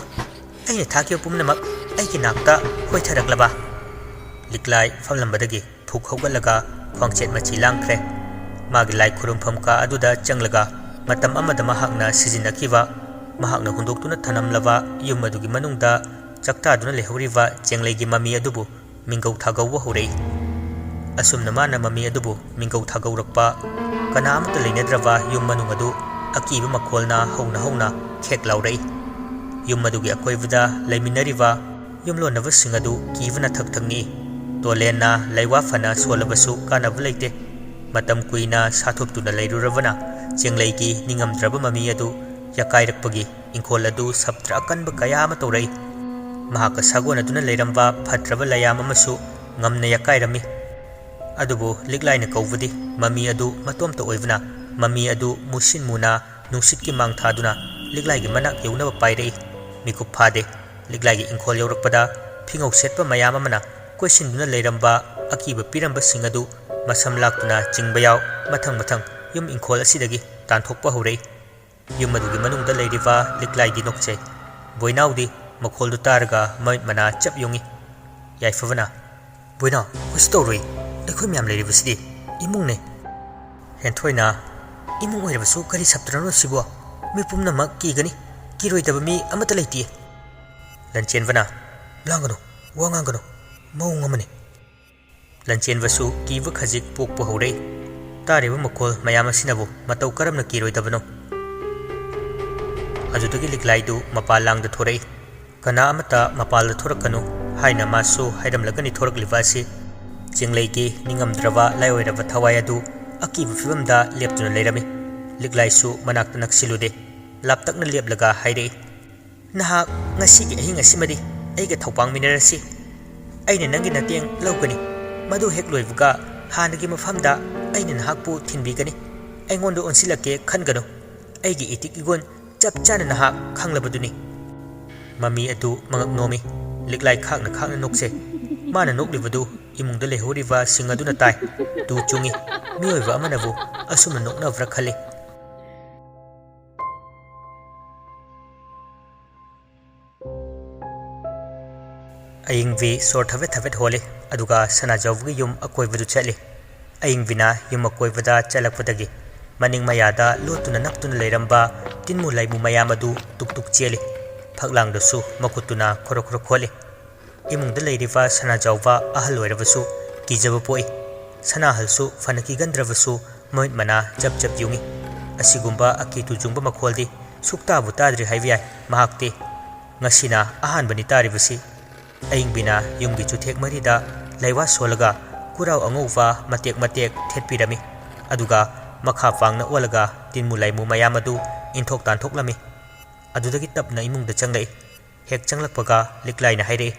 ꯑꯩꯅ ꯊꯥꯈꯤꯕ ꯄꯨꯝꯅꯃꯛ ꯑꯩꯒꯤ ꯅꯥꯛꯇ ꯍꯣꯏꯊꯔꯛꯂꯕ?" ꯂꯤꯛꯂꯥꯏ ꯐꯝꯂꯝꯕꯗꯒꯤ ꯐꯨꯛ ꯍꯧꯒꯠꯂꯒ ꯈ꯭ꯋꯥꯡꯆꯦꯠ ꯃꯆꯤ ꯂꯥꯡꯈ꯭ꯔꯦ꯫ ꯃꯥꯒꯤ ꯂꯥꯏ ꯈꯨꯔꯨꯝꯐꯝ ꯀꯥ ꯑꯗꯨꯗ ꯆꯪꯂꯒ ꯃꯇꯝ ꯑꯃꯗ ꯃꯍꯥꯛꯅ ꯁꯤꯖꯤꯟꯅꯈꯤꯕ, ꯃꯍꯥꯛꯅ ꯍꯨꯟꯗꯣꯛꯇꯨꯅ ꯊꯅꯝꯂꯕ ꯌꯨꯝ ꯑꯗꯨꯒꯤ ꯃꯅꯨꯡꯗ ꯆꯥꯛꯇꯥꯗꯨꯅ ꯂꯩꯍꯧꯔꯤꯕ ꯆꯦꯡꯂꯩꯒꯤ ꯃꯃꯤ ꯑꯗꯨꯕꯨ ꯃꯤꯡꯒꯧ ꯊꯥꯒꯧꯕ ꯍꯧꯔꯛꯏ꯫ ꯑꯁꯨꯝꯅ ꯃꯥꯅ ꯃꯃꯤ ꯑꯗꯨꯕꯨ ꯃꯤꯡꯒꯧ ꯊꯥꯒꯧꯔꯛꯄ, ꯀꯅꯥ ꯑꯃꯠꯇ ꯂꯩꯅꯗ꯭ꯔꯕ ꯌꯨꯝ ꯃꯅꯨꯡ ꯑꯗꯨ ꯑꯀꯤꯕ ꯃꯈꯣꯜꯅ ꯍꯧꯅ ꯍꯧꯅ ꯈꯦꯛ ꯂꯥꯎꯔꯛꯏ꯫ ꯌꯨꯝ ꯑꯗꯨꯒꯤ ꯑꯀꯣꯏꯕꯗ ꯂꯩꯃꯤꯟꯅꯔꯤꯕ ꯌꯨꯝꯂꯣꯟꯅꯕꯁꯤꯡ ꯑꯗꯨ ꯀꯤꯕꯅ ꯊꯛ ꯊꯛ ꯅꯤꯛꯏ꯫ ꯇꯣꯂꯦꯟꯅ ꯂꯩꯋꯥ ꯐꯅ ꯁꯣꯜꯂꯕꯁꯨ ꯀꯥꯟꯅꯕ ꯂꯩꯇꯦ꯫ ꯃꯇꯝ ꯀꯨꯏꯅ ꯁꯥꯊꯨꯞꯇꯨꯅ ꯂꯩꯔꯨꯔꯕꯅ ꯆꯦꯡꯂꯩꯒꯤ ꯅꯤꯡꯉꯝꯗ꯭ꯔꯕ ꯃꯃꯤ ꯑꯗꯨ ꯌꯥꯀꯥꯏꯔꯛꯄꯒꯤ ꯏꯪꯈꯣꯜ ꯑꯗꯨ ꯁꯞꯇ꯭ꯔ ꯑꯀꯟꯕ ꯀꯌꯥ ꯑꯃ ꯇꯧꯔꯛꯏ꯫ ꯃꯍꯥꯛꯀ ꯁꯥꯒꯣꯟꯅꯗꯨꯅ ꯂꯩꯔꯝꯕ ꯐꯠꯇ꯭ꯔꯕ ꯂꯩꯌꯥꯝ ꯑꯃꯁꯨ ꯉꯝꯅ ꯌꯥꯀꯥꯏꯔꯝꯃꯤ꯫ ꯑꯗꯨꯕꯨ ꯂꯤꯛꯂꯥꯏꯅ ꯀꯧꯕꯗꯤ ꯃꯃꯤ ꯑꯗꯨ ꯃꯇꯣꯝꯇ ꯑꯣꯏꯕꯅ, ꯃꯃꯤ ꯑꯗꯨ ꯃꯨꯁꯤꯟ ꯃꯨꯅ ꯅꯨꯡꯁꯤꯠꯀꯤ ꯃꯥꯡ ꯊꯥꯗꯨꯅ ꯂꯤꯛꯂꯥꯏꯒꯤ ꯃꯅꯥꯛ ꯌꯧꯅꯕ ꯄꯥꯏꯔꯛꯏ꯫ ꯃꯤꯀꯨꯞ ꯐꯥꯗꯦ꯫ ꯂꯤꯛꯂꯥꯏꯒꯤ ꯏꯪꯈꯣꯜ ꯌꯧꯔꯛꯄꯗ ꯐꯤꯉꯧ ꯁꯦꯠꯄ ꯃꯌꯥꯝ ꯑꯃꯅ ꯀꯣꯏꯁꯤꯟꯗꯨꯅ ꯂꯩꯔꯝꯕ ꯑꯀꯤꯕ ꯄꯤꯔꯝꯕꯁꯤꯡ ꯑꯗꯨ ꯃꯁꯝ ꯂꯥꯛꯇꯨꯅ ꯆꯤꯡꯕ ꯌꯥꯎ, ꯃꯊꯪ ꯃꯊꯪ ꯌꯨꯝ ꯏꯪꯈꯣꯜ ꯑꯁꯤꯗꯒꯤ ꯇꯥꯟꯊꯣꯛꯄ ꯍꯧꯔꯛꯏ꯫ ꯌꯨꯝ ꯑꯗꯨꯒꯤ ꯃꯅꯨꯡꯗ ꯂꯩꯔꯤꯕ ꯂꯤꯛꯂꯥꯏꯗꯤ ꯅꯣꯛꯆꯩ꯫ ꯕꯣꯏꯅꯥꯎꯗꯤ ꯃꯈꯣꯜꯗꯨ ꯇꯥꯔꯒ ꯃꯃꯤꯠ ꯃꯅꯥ ꯆꯞ ꯌꯨꯡꯏ꯫ ꯌꯥꯏꯐꯕꯅ, "ꯕꯣꯏꯅꯥꯎ, ꯀꯩꯁꯨ ꯇꯧꯔꯣꯏ꯫ ꯑꯩꯈꯣꯏ ꯃꯌꯥꯝ ꯂꯩꯔꯤꯕꯁꯤꯗꯤ ꯏꯃꯨꯡꯅꯦ꯫" ꯍꯦꯟꯊꯣꯏꯅ, "ꯏꯃꯨꯡ ꯑꯣꯏꯔꯕꯁꯨ ꯀꯔꯤ ꯁꯞꯇ꯭ꯔꯅꯣ ꯁꯤꯕꯣ? ꯃꯤ ꯄꯨꯝꯅꯃꯛ ꯀꯤꯒꯅꯤ꯫ ꯀꯤꯔꯣꯏꯗꯕ ꯃꯤ ꯑꯃꯠꯇ ꯂꯩꯇꯦ꯫" ꯂꯟꯆꯦꯟꯕꯅ, "ꯂꯥꯡꯒꯅꯨ, ꯋꯥ ꯉꯥꯡꯒꯅꯨ꯫ ꯃꯑꯣꯡ ꯑꯃꯅꯤ꯫" ꯂꯟꯆꯦꯟꯕꯁꯨ ꯀꯤꯕ ꯈꯖꯤꯛ ꯄꯣꯛꯄ ꯍꯧꯔꯛꯏ꯫ ꯇꯥꯔꯤꯕ ꯃꯈꯣꯜ ꯃꯌꯥꯝ ꯑꯁꯤꯅꯕꯨ ꯃꯇꯧ ꯀꯔꯝꯅ ꯀꯤꯔꯣꯏꯗꯕꯅꯣ? ꯑꯗꯨꯗꯒꯤ ꯂꯤꯛꯂꯥꯏꯗꯨ ꯃꯄꯥꯜ ꯂꯥꯡꯗ ꯊꯣꯔꯛꯏ꯫ "ꯀꯅꯥ ꯑꯃꯠꯇ ꯃꯄꯥꯜꯗ ꯊꯣꯔꯛꯀꯅꯨ" ꯍꯥꯏꯅ ꯃꯥꯁꯨ ꯍꯥꯏꯔꯝꯂꯒꯅꯤ ꯊꯣꯔꯛꯂꯤꯕ ꯑꯁꯤ꯫ ꯆꯤꯡꯂꯩꯒꯤ ꯅꯤꯡꯉꯝꯗ꯭ꯔꯕ ꯂꯥꯏꯑꯣꯏꯔꯕ ꯊꯋꯥꯏ ꯑꯗꯨ ꯑꯀꯤꯕ ꯐꯤꯕꯝꯗ ꯂꯦꯞꯇꯨꯅ ꯂꯩꯔꯝꯃꯤ꯫ ꯂꯤꯛꯂꯥꯏꯁꯨ ꯃꯅꯥꯛꯇ ꯅꯛꯁꯤꯜꯂꯨꯗꯦ꯫ ꯂꯥꯞꯇꯛꯅ ꯂꯦꯞꯂꯒ ꯍꯥꯏꯔꯛꯏ, "ꯅꯍꯥꯛ ꯉꯁꯤꯒꯤ ꯑꯍꯤꯡ ꯑꯁꯤꯃꯗꯤ ꯑꯩꯒ ꯊꯧꯄꯥꯡꯃꯤꯟꯅꯔꯁꯤ꯫ ꯑꯩꯅ ꯅꯪꯒꯤ ꯅꯇꯦꯡ ꯂꯧꯒꯅꯤ꯫ ꯃꯗꯨ ꯍꯦꯛ ꯂꯣꯏꯕꯒ ꯍꯥꯟꯅꯒꯤ ꯃꯐꯝꯗ ꯑꯩꯅ ꯅꯍꯥꯛꯄꯨ ꯊꯤꯟꯕꯤꯒꯅꯤ꯫ ꯑꯩꯉꯣꯟꯗ ꯑꯣꯟꯁꯤꯜꯂꯛꯀꯦ ꯈꯟꯒꯅꯨ꯫ ꯑꯩꯒꯤ ꯏꯇꯤꯛ ꯏꯒꯨꯟ ꯆꯞ ꯆꯥꯅ ꯅꯍꯥꯛ ꯈꯪꯂꯕꯗꯨꯅꯤ꯫ ꯃꯃꯤ ꯑꯗꯨ ꯃꯉꯛ ꯅꯣꯝꯃꯤ꯫ ꯂꯤꯛꯂꯥꯏ ꯈꯥꯛꯅ ꯈꯥꯛꯅ ꯅꯣꯛꯆꯩ꯫ ꯃꯥꯅ ꯅꯣꯛꯂꯤꯕꯗꯨ ꯏꯃꯨꯡꯗ ꯂꯩꯍꯧꯔꯤꯕꯁꯤꯡ ꯑꯗꯨꯅ ꯇꯥꯏ꯫ ꯇꯨ ꯆꯨꯡꯏ꯫ ꯃꯤꯑꯣꯏꯕ ꯑꯃꯅꯕꯨ ꯑꯁꯨꯝꯅ ꯅꯣꯛꯅꯕ꯭ꯔꯥ ꯈꯜꯂꯤ꯫ ꯑꯌꯤꯡꯕꯤ ꯁꯣꯔ ꯊꯕꯦꯠ ꯊꯕꯦꯠ ꯍꯣꯜꯂꯤ, ꯑꯗꯨꯒ ꯁꯅꯥꯖꯥꯎꯕꯒꯤ ꯌꯨꯝ ꯑꯀꯣꯏꯕꯗꯨ ꯆꯠꯂꯤ꯫ ꯑꯌꯤꯡꯕꯤꯅ ꯌꯨꯝ ꯑꯀꯣꯏꯕꯗ ꯆꯠꯂꯛꯄꯗꯒꯤ ꯃꯅꯤꯡ ꯃꯌꯥꯗ ꯂꯣꯠꯇꯨꯅ ꯅꯞꯇꯨꯅ ꯂꯩꯔꯝꯕ ꯇꯤꯟꯃꯨ ꯂꯥꯏꯃꯨ ꯃꯌꯥꯝ ꯑꯗꯨ ꯇꯨꯛ ꯇꯨꯛ ꯆꯦꯜꯂꯤ꯫ ꯐꯛꯂꯥꯡꯗꯁꯨ ꯃꯈꯨꯠꯇꯨꯅ ꯈꯣꯔꯣ ꯈꯣꯔꯣ ꯈꯣꯠꯂꯤ꯫ ꯏꯃꯨꯡꯗ ꯂꯩꯔꯤꯕ ꯁꯅꯥꯖꯥꯎꯕ ꯑꯍꯜ ꯑꯣꯏꯔꯕꯁꯨ ꯀꯤꯖꯕ ꯄꯣꯛꯏ꯫ ꯁꯅꯥꯍꯜꯁꯨ ꯐꯅ ꯀꯤꯒꯟꯗ꯭ꯔꯕꯁꯨ ꯃꯃꯤꯠ ꯃꯅꯥ ꯆꯞ ꯆꯞ ꯌꯨꯡꯏ꯫ ꯑꯁꯤꯒꯨꯝꯕ ꯑꯀꯤ ꯇꯨꯖꯨꯡꯕ ꯃꯈꯣꯜꯗꯤ ꯁꯨꯛꯇꯥꯕꯨ ꯇꯥꯗ꯭ꯔꯤ ꯍꯥꯏꯕ ꯌꯥꯏ ꯃꯍꯥꯛꯇꯤ꯫ ꯉꯁꯤꯅ ꯑꯍꯥꯟꯕꯅꯤ ꯇꯥꯔꯤꯕꯁꯤ꯫ ꯑꯌꯤꯡꯕꯤꯅ ꯌꯨꯝꯒꯤ ꯆꯨꯊꯦꯛ ꯃꯔꯤꯗ ꯂꯩꯋꯥ ꯁꯣꯜꯂꯒ ꯀꯨꯔꯥꯎ ꯑꯉꯧꯕ ꯃꯇꯦꯛ ꯃꯇꯦꯛ ꯊꯦꯠꯄꯤꯔꯝꯃꯤ꯫ ꯑꯗꯨꯒ ꯃꯈꯥ ꯄꯥꯡꯅ ꯑꯣꯜꯂꯒ ꯇꯤꯟꯃꯨ ꯂꯥꯏꯃꯨ ꯃꯌꯥꯝ ꯑꯗꯨ ꯏꯟꯊꯣꯛ ꯇꯥꯟꯊꯣꯛꯂꯝꯃꯤ꯫ ꯑꯗꯨꯗꯒꯤ ꯇꯞꯅ ꯏꯃꯨꯡꯗ ꯆꯪꯂꯛꯏ꯫ ꯍꯦꯛ ꯆꯪꯂꯛꯄꯒ ꯂꯤꯛꯂꯥꯏꯅ ꯍꯥꯏꯔꯛꯏ,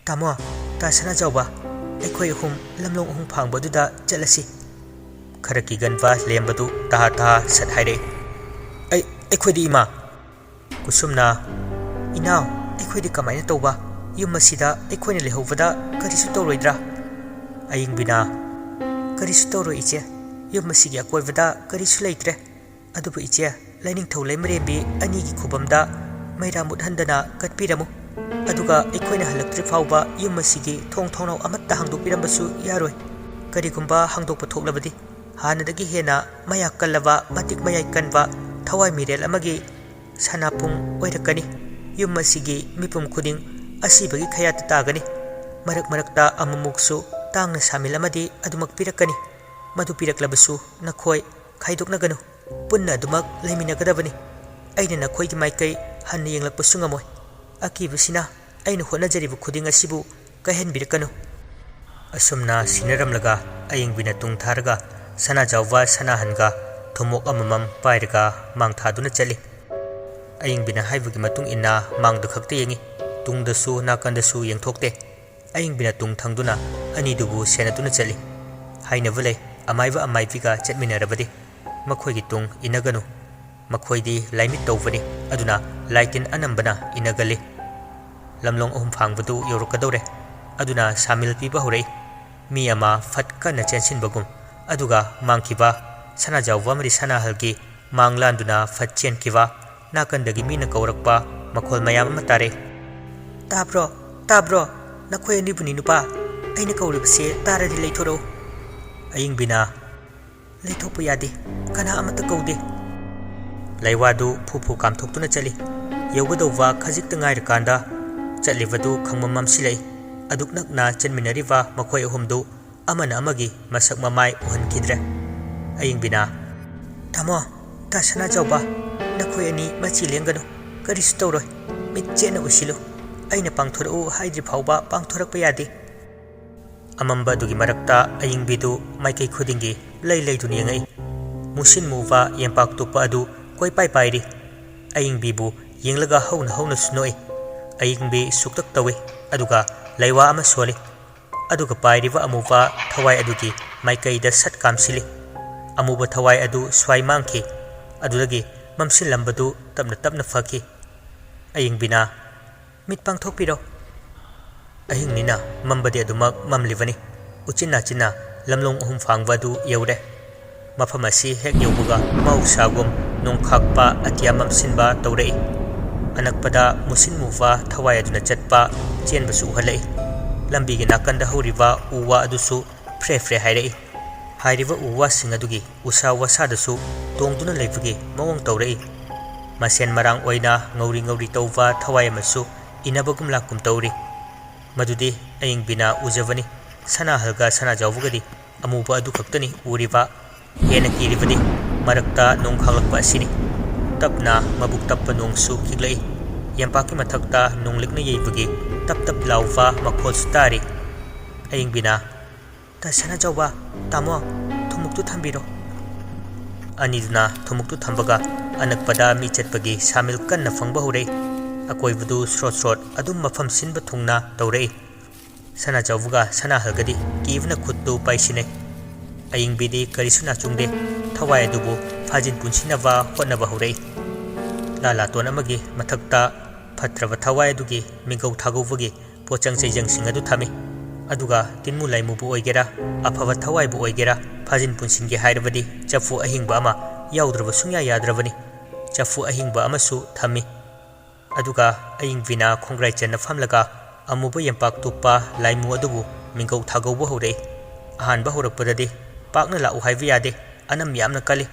"ꯇꯥꯃꯣ, ꯇꯥ ꯁꯅꯥꯖꯥꯎꯕ, ꯑꯩꯈꯣꯏ ꯑꯍꯨꯝ ꯂꯝꯂꯣꯡ ꯑꯍꯨꯝ ꯐꯥꯡꯕ ꯑꯗꯨꯗ ꯆꯠꯂꯁꯤ꯫" ꯈꯔ ꯀꯤꯒꯟꯕ ꯂꯦꯝꯕꯗꯨ ꯇꯍꯥ ꯇꯍꯥ ꯁꯠ ꯍꯥꯏꯔꯛꯏ, "ꯑꯩ, ꯑꯩꯈꯣꯏꯗꯤ ꯏꯃꯥ!" ꯀꯨꯁꯨꯝꯅ, "ꯏꯅꯥꯎ, ꯑꯩꯈꯣꯏꯗꯤ ꯀꯃꯥꯏꯅ ꯇꯧꯕ? ꯌꯨꯝ ꯑꯁꯤꯗ ꯑꯩꯈꯣꯏꯅ ꯂꯩꯍꯧꯕꯗ ꯀꯔꯤꯁꯨ ꯇꯧꯔꯣꯏꯗ꯭ꯔꯥ?" ꯑꯌꯤꯡꯕꯤꯅ, "ꯀꯔꯤꯁꯨ ꯇꯧꯔꯣꯏ ꯏꯆꯦ, ꯌꯨꯝ ꯑꯁꯤꯒꯤ ꯑꯀꯣꯏꯕꯗ ꯀꯔꯤꯁꯨ ꯂꯩꯇ꯭ꯔꯦ꯫ ꯑꯗꯨꯕꯨ ꯏꯆꯦ, ꯂꯥꯏꯅꯤꯡꯊꯧ ꯂꯩꯃꯔꯦꯝꯕꯤ ꯑꯅꯤꯒꯤ ꯈꯨꯕꯝꯗ ꯃꯩꯔꯥ ꯃꯨꯠꯍꯟꯗꯅ ꯀꯠꯄꯤꯔꯝꯃꯨ꯫ ꯑꯗꯨꯒ ꯑꯩꯈꯣꯏꯅ ꯍꯜꯂꯛꯇ꯭ꯔꯤ ꯐꯥꯎꯕ ꯌꯨꯝ ꯑꯁꯤꯒꯤ ꯊꯣꯡ ꯊꯣꯡꯅꯥꯎ ꯑꯃꯠꯇ ꯍꯥꯡꯗꯣꯛꯄꯤꯔꯝꯕꯁꯨ ꯌꯥꯔꯣꯏ꯫ ꯀꯔꯤꯒꯨꯝꯕ ꯍꯥꯡꯗꯣꯛꯄ ꯊꯣꯛꯂꯕꯗꯤ ꯍꯥꯟꯅꯗꯒꯤ ꯍꯦꯟꯅ ꯃꯌꯥ ꯀꯜꯂꯕ, ꯃꯇꯤꯛ ꯃꯌꯥꯏ ꯀꯟꯕ, ꯊꯋꯥꯏ ꯃꯤꯔꯦꯜ ꯑꯃꯒꯤ ꯁꯅꯥꯄꯨꯡ ꯑꯣꯏꯔꯛꯀꯅꯤ꯫ ꯌꯨꯝ ꯑꯁꯤꯒꯤ ꯃꯤꯄꯨꯝ ꯈꯨꯗꯤꯡ ꯑꯁꯤꯕꯒꯤ ꯈꯌꯥꯠꯇ ꯇꯥꯒꯅꯤ꯫ ꯃꯔꯛ ꯃꯔꯛꯇ ꯑꯃꯨꯛꯃꯨꯛꯁꯨ ꯇꯥꯡꯅ ꯁꯥꯃꯤꯜ ꯑꯃꯗꯤ ꯑꯗꯨꯃꯛ ꯄꯤꯔꯛꯀꯅꯤ꯫ ꯃꯗꯨ ꯄꯤꯔꯛꯂꯕꯁꯨ ꯅꯈꯣꯏ ꯈꯥꯏꯗꯣꯛꯅꯒꯅꯨ꯫ ꯄꯨꯟꯅ ꯑꯗꯨꯃꯛ ꯂꯩꯃꯤꯟꯅꯒꯗꯕꯅꯤ꯫ ꯑꯩꯅ ꯅꯈꯣꯏꯒꯤ ꯃꯥꯏꯀꯩ ꯍꯟꯅ ꯌꯦꯡꯂꯛꯄꯁꯨ ꯉꯝꯃꯣꯏ꯫ ꯑꯀꯤꯕꯁꯤꯅ ꯑꯩꯅ ꯍꯣꯠꯅꯖꯔꯤꯕ ꯈꯨꯗꯤꯡ ꯑꯁꯤꯕꯨ ꯀꯥꯏꯍꯟꯕꯤꯔꯛꯀꯅꯨ꯫" ꯑꯁꯨꯝꯅ ꯁꯤꯟꯅꯔꯝꯂꯒ ꯑꯌꯤꯡꯕꯤꯅ ꯇꯨꯡ ꯊꯥꯔꯒ ꯁꯅꯥꯖꯥꯎꯕ ꯁꯅꯥꯍꯟꯒ ꯊꯨꯝꯃꯣꯛ ꯑꯃꯃꯝ ꯄꯥꯏꯔꯒ ꯃꯥꯡ ꯊꯥꯗꯨꯅ ꯆꯠꯂꯤ꯫ ꯑꯌꯤꯡꯕꯤꯅ ꯍꯥꯏꯕꯒꯤ ꯃꯇꯨꯡ ꯏꯟꯅ ꯃꯥꯡꯗ ꯈꯛꯇ ꯌꯦꯡꯏ꯫ ꯇꯨꯡꯗꯁꯨ ꯅꯥꯀꯟꯗꯁꯨ ꯌꯦꯡꯊꯣꯛꯇꯦ꯫ ꯑꯌꯤꯡꯕꯤꯅ ꯇꯨꯡ ꯊꯪꯗꯨꯅ ꯑꯅꯤꯗꯨꯕꯨ ꯁꯦꯟꯅꯗꯨꯅ ꯆꯠꯂꯤ꯫ ꯍꯥꯏꯅꯕ ꯂꯩ, ꯑꯃꯥꯏꯕ ꯑꯃꯥꯏꯕꯤꯒ ꯆꯠꯃꯤꯟꯅꯔꯕꯗꯤ ꯃꯈꯣꯏꯒꯤ ꯇꯨꯡ ꯏꯟꯅꯒꯅꯨ꯫ ꯃꯈꯣꯏꯗꯤ ꯂꯥꯏꯃꯤꯠ ꯇꯧꯕꯅꯤ, ꯑꯗꯨꯅ ꯂꯥꯏꯇꯤꯟ ꯑꯅꯝꯕꯅ ꯏꯟꯅꯒꯜꯂꯤ꯫ ꯂꯝꯂꯣꯡ ꯑꯍꯨꯝ ꯐꯥꯡꯕꯗꯨ ꯌꯧꯔꯛꯀꯗꯧꯔꯦ, ꯑꯗꯨꯅ ꯁꯥꯃꯤꯜ ꯄꯤꯕ ꯍꯧꯔꯛꯏ꯫ ꯃꯤ ꯑꯃ ꯐꯠ ꯀꯟꯅ ꯆꯦꯟꯁꯤꯟꯕꯒꯨꯝ, ꯑꯗꯨꯒ ꯃꯥꯡꯈꯤꯕ꯫ ꯁꯅꯥꯖꯥꯎꯕ ꯑꯃꯗꯤ ꯁꯅꯥꯍꯜꯒꯤ ꯃꯥꯡ ꯂꯥꯟꯗꯨꯅ ꯐꯠ ꯆꯦꯟꯈꯤꯕ꯫ ꯅꯥꯀꯟꯗꯒꯤ ꯃꯤꯅ ꯀꯧꯔꯛꯄ ꯃꯈꯣꯜ ꯃꯌꯥꯝ ꯑꯃ ꯇꯥꯔꯦ꯫ "ꯇꯥꯕ꯭ꯔꯣ? ꯇꯥꯕ꯭ꯔꯣ? ꯅꯈꯣꯏ ꯑꯅꯤꯕꯨꯅꯤ ꯅꯨꯄꯥ꯫ ꯑꯩꯅ ꯀꯧꯔꯤꯕꯁꯦ ꯇꯥꯔꯗꯤ ꯂꯩꯊꯣꯔꯛꯎ꯫" ꯑꯌꯤꯡꯕꯤꯅ, "ꯂꯩꯊꯣꯛꯄ ꯌꯥꯗꯦ꯫ ꯀꯅꯥ ꯑꯃꯠꯇ ꯀꯧꯗꯦ꯫" ꯂꯩꯋꯥꯗꯨ ꯐꯨ ꯐꯨ ꯀꯥꯝꯊꯣꯛꯇꯨꯅ ꯆꯠꯂꯤ꯫ ꯌꯧꯒꯗꯧꯕ ꯈꯖꯤꯛꯇ ꯉꯥꯏꯔꯀꯥꯟꯗ ꯆꯠꯂꯤꯕꯗꯨ ꯈꯪꯃꯝ ꯃꯝꯁꯤꯜꯂꯛꯏ꯫ ꯑꯗꯨꯛ ꯅꯛꯅ ꯆꯦꯟꯃꯤꯟꯅꯔꯤꯕ ꯃꯈꯣꯏ ꯑꯍꯨꯝꯗꯨ ꯑꯃꯅ ꯑꯃꯒꯤ ꯃꯁꯛ ꯃꯃꯥꯏ ꯎꯍꯟꯈꯤꯗ꯭ꯔꯦ꯫ ꯑꯌꯤꯡꯕꯤꯅ, "ꯇꯥꯃꯣ, ꯇꯥ ꯁꯅꯥꯖꯥꯎꯕ, ꯅꯈꯣꯏ ꯑꯅꯤ ꯃꯆꯤ ꯂꯦꯡꯒꯅꯨ꯫ ꯀꯔꯤꯁꯨ ꯇꯧꯔꯣꯏ꯫ ꯃꯤꯠ ꯆꯦꯠꯅ ꯎꯁꯤꯜꯂꯨ꯫ ꯑꯩꯅ ꯄꯥꯡꯊꯣꯔꯛꯎ ꯍꯥꯏꯗ꯭ꯔꯤ ꯐꯥꯎꯕ ꯄꯥꯡꯊꯣꯔꯛꯄ ꯌꯥꯗꯦ꯫" ꯑꯃꯝꯕ ꯑꯗꯨꯒꯤ ꯃꯔꯛꯇ ꯑꯌꯤꯡꯕꯤꯗꯨ ꯃꯥꯏꯀꯩ ꯈꯨꯗꯤꯡꯒꯤ ꯂꯩ ꯂꯩꯗꯨꯅ ꯌꯦꯡꯉꯛꯏ꯫ ꯃꯨꯁꯤꯟ ꯃꯨꯕ ꯌꯦꯝꯄꯥꯛ ꯇꯨꯞꯄ ꯑꯗꯨ ꯀꯣꯏꯄꯥꯏ ꯄꯥꯏꯔꯤ꯫ ꯑꯌꯤꯡꯕꯤꯕꯨ ꯌꯦꯡꯂꯒ ꯍꯧꯅ ꯍꯧꯅꯁꯨ ꯅꯣꯛꯏ꯫ ꯑꯌꯤꯡꯕꯤ ꯁꯨꯛꯇꯛ ꯇꯧꯏ, ꯑꯗꯨꯒ ꯂꯩꯋꯥ ꯑꯃ ꯁꯣꯜꯂꯤ꯫ ꯑꯗꯨꯒ ꯄꯥꯏꯔꯤꯕ ꯑꯃꯨꯕ ꯊꯋꯥꯏ ꯑꯗꯨꯒꯤ ꯃꯥꯏꯀꯩꯗ ꯁꯠ ꯀꯥꯝꯁꯤꯜꯂꯤ꯫ ꯑꯃꯨꯕ ꯊꯋꯥꯏ ꯑꯗꯨ ꯁ꯭ꯋꯥꯏ ꯃꯥꯡꯈꯤ꯫ ꯑꯗꯨꯗꯒꯤ ꯃꯝꯁꯤꯜꯂꯝꯕꯗꯨ ꯇꯞꯅ ꯇꯞꯅ ꯐꯈꯤ꯫ ꯑꯌꯤꯡꯕꯤꯅ, "ꯃꯤꯠ ꯄꯥꯡꯊꯣꯛꯄꯤꯔꯣ꯫" ꯑꯍꯤꯡꯅꯤꯅ ꯃꯝꯕꯗꯤ ꯑꯗꯨꯃꯛ ꯃꯝꯂꯤꯕꯅꯤ꯫ ꯎꯆꯤꯟ ꯅꯥꯆꯤꯟꯅ ꯂꯝꯂꯣꯡ ꯑꯍꯨꯝ ꯐꯥꯡꯕ ꯑꯗꯨ ꯌꯧꯔꯦ꯫ ꯃꯐꯝ ꯑꯁꯤ ꯍꯦꯛ ꯌꯧꯕꯒ ꯃꯍꯧꯁꯥꯒꯨꯝ ꯅꯣꯡꯈꯥꯛꯄ ꯑꯇꯤꯌꯥ ꯃꯝꯁꯤꯟꯕ ꯇꯧꯔꯛꯏ꯫ ꯑꯅꯛꯄꯗ ꯃꯨꯁꯤꯟ ꯃꯨꯕ ꯊꯋꯥꯏ ꯑꯗꯨꯅ ꯆꯠꯄ, ꯆꯦꯟꯕꯁꯨ ꯎꯍꯜꯂꯛꯏ꯫ ꯂꯝꯕꯤꯒꯤ ꯅꯥꯀꯟꯗ ꯍꯧꯔꯤꯕ ꯎ ꯋꯥ ꯑꯗꯨꯁꯨ ꯐ꯭ꯔꯦ ꯐ꯭ꯔꯦ ꯍꯥꯏꯔꯛꯏ꯫ ꯍꯥꯏꯔꯤꯕ ꯎ ꯋꯥꯁꯤꯡ ꯑꯗꯨꯒꯤ ꯎꯁꯥ ꯋꯥꯁꯥꯗꯁꯨ ꯇꯣꯡꯗꯨꯅ ꯂꯩꯕꯒꯤ ꯃꯑꯣꯡ ꯇꯧꯔꯛꯏ꯫ ꯃꯁꯦꯟ ꯃꯔꯥꯡ ꯑꯣꯏꯅ ꯉꯧꯔꯤ ꯉꯧꯔꯤ ꯇꯧꯕ ꯊꯋꯥꯏ ꯑꯃꯁꯨ ꯏꯟꯅꯕꯒꯨꯝ ꯂꯥꯛꯀꯨꯝ ꯇꯧꯔꯤ꯫ ꯃꯗꯨꯗꯤ ꯑꯌꯤꯡꯕꯤꯅ ꯎꯖꯕꯅꯤ꯫ ꯁꯅꯥꯍꯜꯒ ꯁꯅꯥꯖꯥꯎꯕꯒꯗꯤ ꯑꯃꯨꯕ ꯑꯗꯨ ꯈꯛꯇꯅꯤ ꯎꯔꯤꯕ꯫ ꯍꯦꯟꯅ ꯀꯤꯔꯤꯕꯗꯤ ꯃꯔꯛꯇ ꯅꯣꯡ ꯈꯥꯛꯂꯛꯄ ꯑꯁꯤꯅꯤ꯫ ꯇꯞꯅ ꯃꯕꯨꯛ ꯇꯞꯄ ꯅꯣꯡꯁꯨ ꯈꯤꯛꯂꯛꯏ꯫ ꯌꯦꯝꯄꯥꯛꯀꯤ ꯃꯊꯛꯇ ꯅꯣꯡꯂꯤꯛꯅ ꯌꯩꯕꯒꯤ ꯇꯞ ꯇꯞ ꯂꯥꯎꯕ ꯃꯈꯣꯜꯁꯨ ꯇꯥꯔꯤ꯫ ꯑꯌꯤꯡꯕꯤꯅ, "ꯇꯥ ꯁꯅꯥꯖꯥꯎꯕ, ꯇꯥꯃꯣ, ꯊꯨꯝꯃꯨꯛꯇꯨ ꯊꯝꯕꯤꯔꯣ꯫" ꯑꯅꯤꯗꯨꯅ ꯊꯨꯝꯃꯨꯛꯇꯨ ꯊꯝꯕꯒ ꯑꯅꯛꯄꯗ ꯃꯤ ꯆꯠꯄꯒꯤ ꯁꯥꯃꯤꯜ ꯀꯟꯅ ꯐꯪꯕ ꯍꯧꯔꯛꯏ꯫ ꯑꯀꯣꯏꯕꯗꯨ ꯁ꯭ꯔꯣꯠ ꯁ꯭ꯔꯣꯠ ꯑꯗꯨꯝ ꯃꯐꯝ ꯁꯤꯟꯕ ꯊꯨꯡꯅ ꯇꯧꯔꯛꯏ꯫ ꯁꯅꯥꯖꯥꯎꯕꯒ ꯁꯅꯥꯍꯜꯒꯗꯤ ꯀꯤꯕꯅ ꯈꯨꯠꯇꯨ ꯄꯥꯏꯁꯤꯟꯅꯩ꯫ ꯑꯌꯤꯡꯕꯤꯗꯤ ꯀꯔꯤꯁꯨ ꯅꯥꯆꯨꯡꯗꯦ꯫ ꯊꯋꯥꯏ ꯑꯗꯨꯕꯨ ꯐꯥꯖꯤꯟ ꯄꯨꯟꯁꯤꯟꯅꯕ ꯍꯣꯠꯅꯕ ꯍꯧꯔꯛꯏ꯫ ꯂꯥꯂꯥꯇꯣꯟ ꯑꯃꯒꯤ ꯃꯊꯛꯇ ꯐꯠꯇ꯭ꯔꯕ ꯊꯋꯥꯏ ꯑꯗꯨꯒꯤ ꯃꯤꯡꯒꯧ ꯊꯥꯒꯧꯕꯒꯤ ꯄꯣꯠꯆꯪ ꯆꯩꯖꯪꯁꯤꯡ ꯑꯗꯨ ꯊꯝꯃꯤ꯫ ꯑꯗꯨꯒ ꯇꯤꯟꯃꯨ ꯂꯥꯏꯃꯨꯕꯨ ꯑꯣꯏꯒꯦꯔꯥ, ꯑꯐꯕ ꯊꯋꯥꯏꯕꯨ ꯑꯣꯏꯒꯦꯔꯥ, ꯐꯥꯖꯤꯟ ꯄꯨꯟꯁꯤꯟꯒꯦ ꯍꯥꯏꯔꯕꯗꯤ ꯆꯐꯨ ꯑꯍꯤꯡꯕ ꯑꯃ ꯌꯥꯎꯗ꯭ꯔꯕ ꯁꯨꯡꯌꯥ ꯌꯥꯗ꯭ꯔꯕꯅꯤ꯫ ꯆꯐꯨ ꯑꯍꯤꯡꯕ ꯑꯃꯁꯨ ꯊꯝꯃꯤ꯫ ꯑꯗꯨꯒ ꯑꯏꯪꯕꯤꯅ ꯈꯣꯡꯒ꯭ꯔꯥꯏ ꯆꯟꯅ ꯐꯝꯂꯒ ꯑꯃꯨꯕ ꯌꯦꯝꯄꯥꯛ ꯇꯨꯞꯄ ꯂꯥꯏꯃꯨ ꯑꯗꯨꯕꯨ ꯃꯤꯡꯒꯧ ꯊꯥꯒꯧꯕ ꯍꯧꯔꯛꯏ꯫ ꯑꯍꯥꯟꯕ ꯍꯧꯔꯛꯄꯗꯗꯤ ꯄꯥꯛꯅ ꯂꯥꯛꯎ ꯍꯥꯏꯕ ꯌꯥꯗꯦ, ꯑꯅꯝ ꯌꯥꯝꯅ ꯀꯜꯂꯤ꯫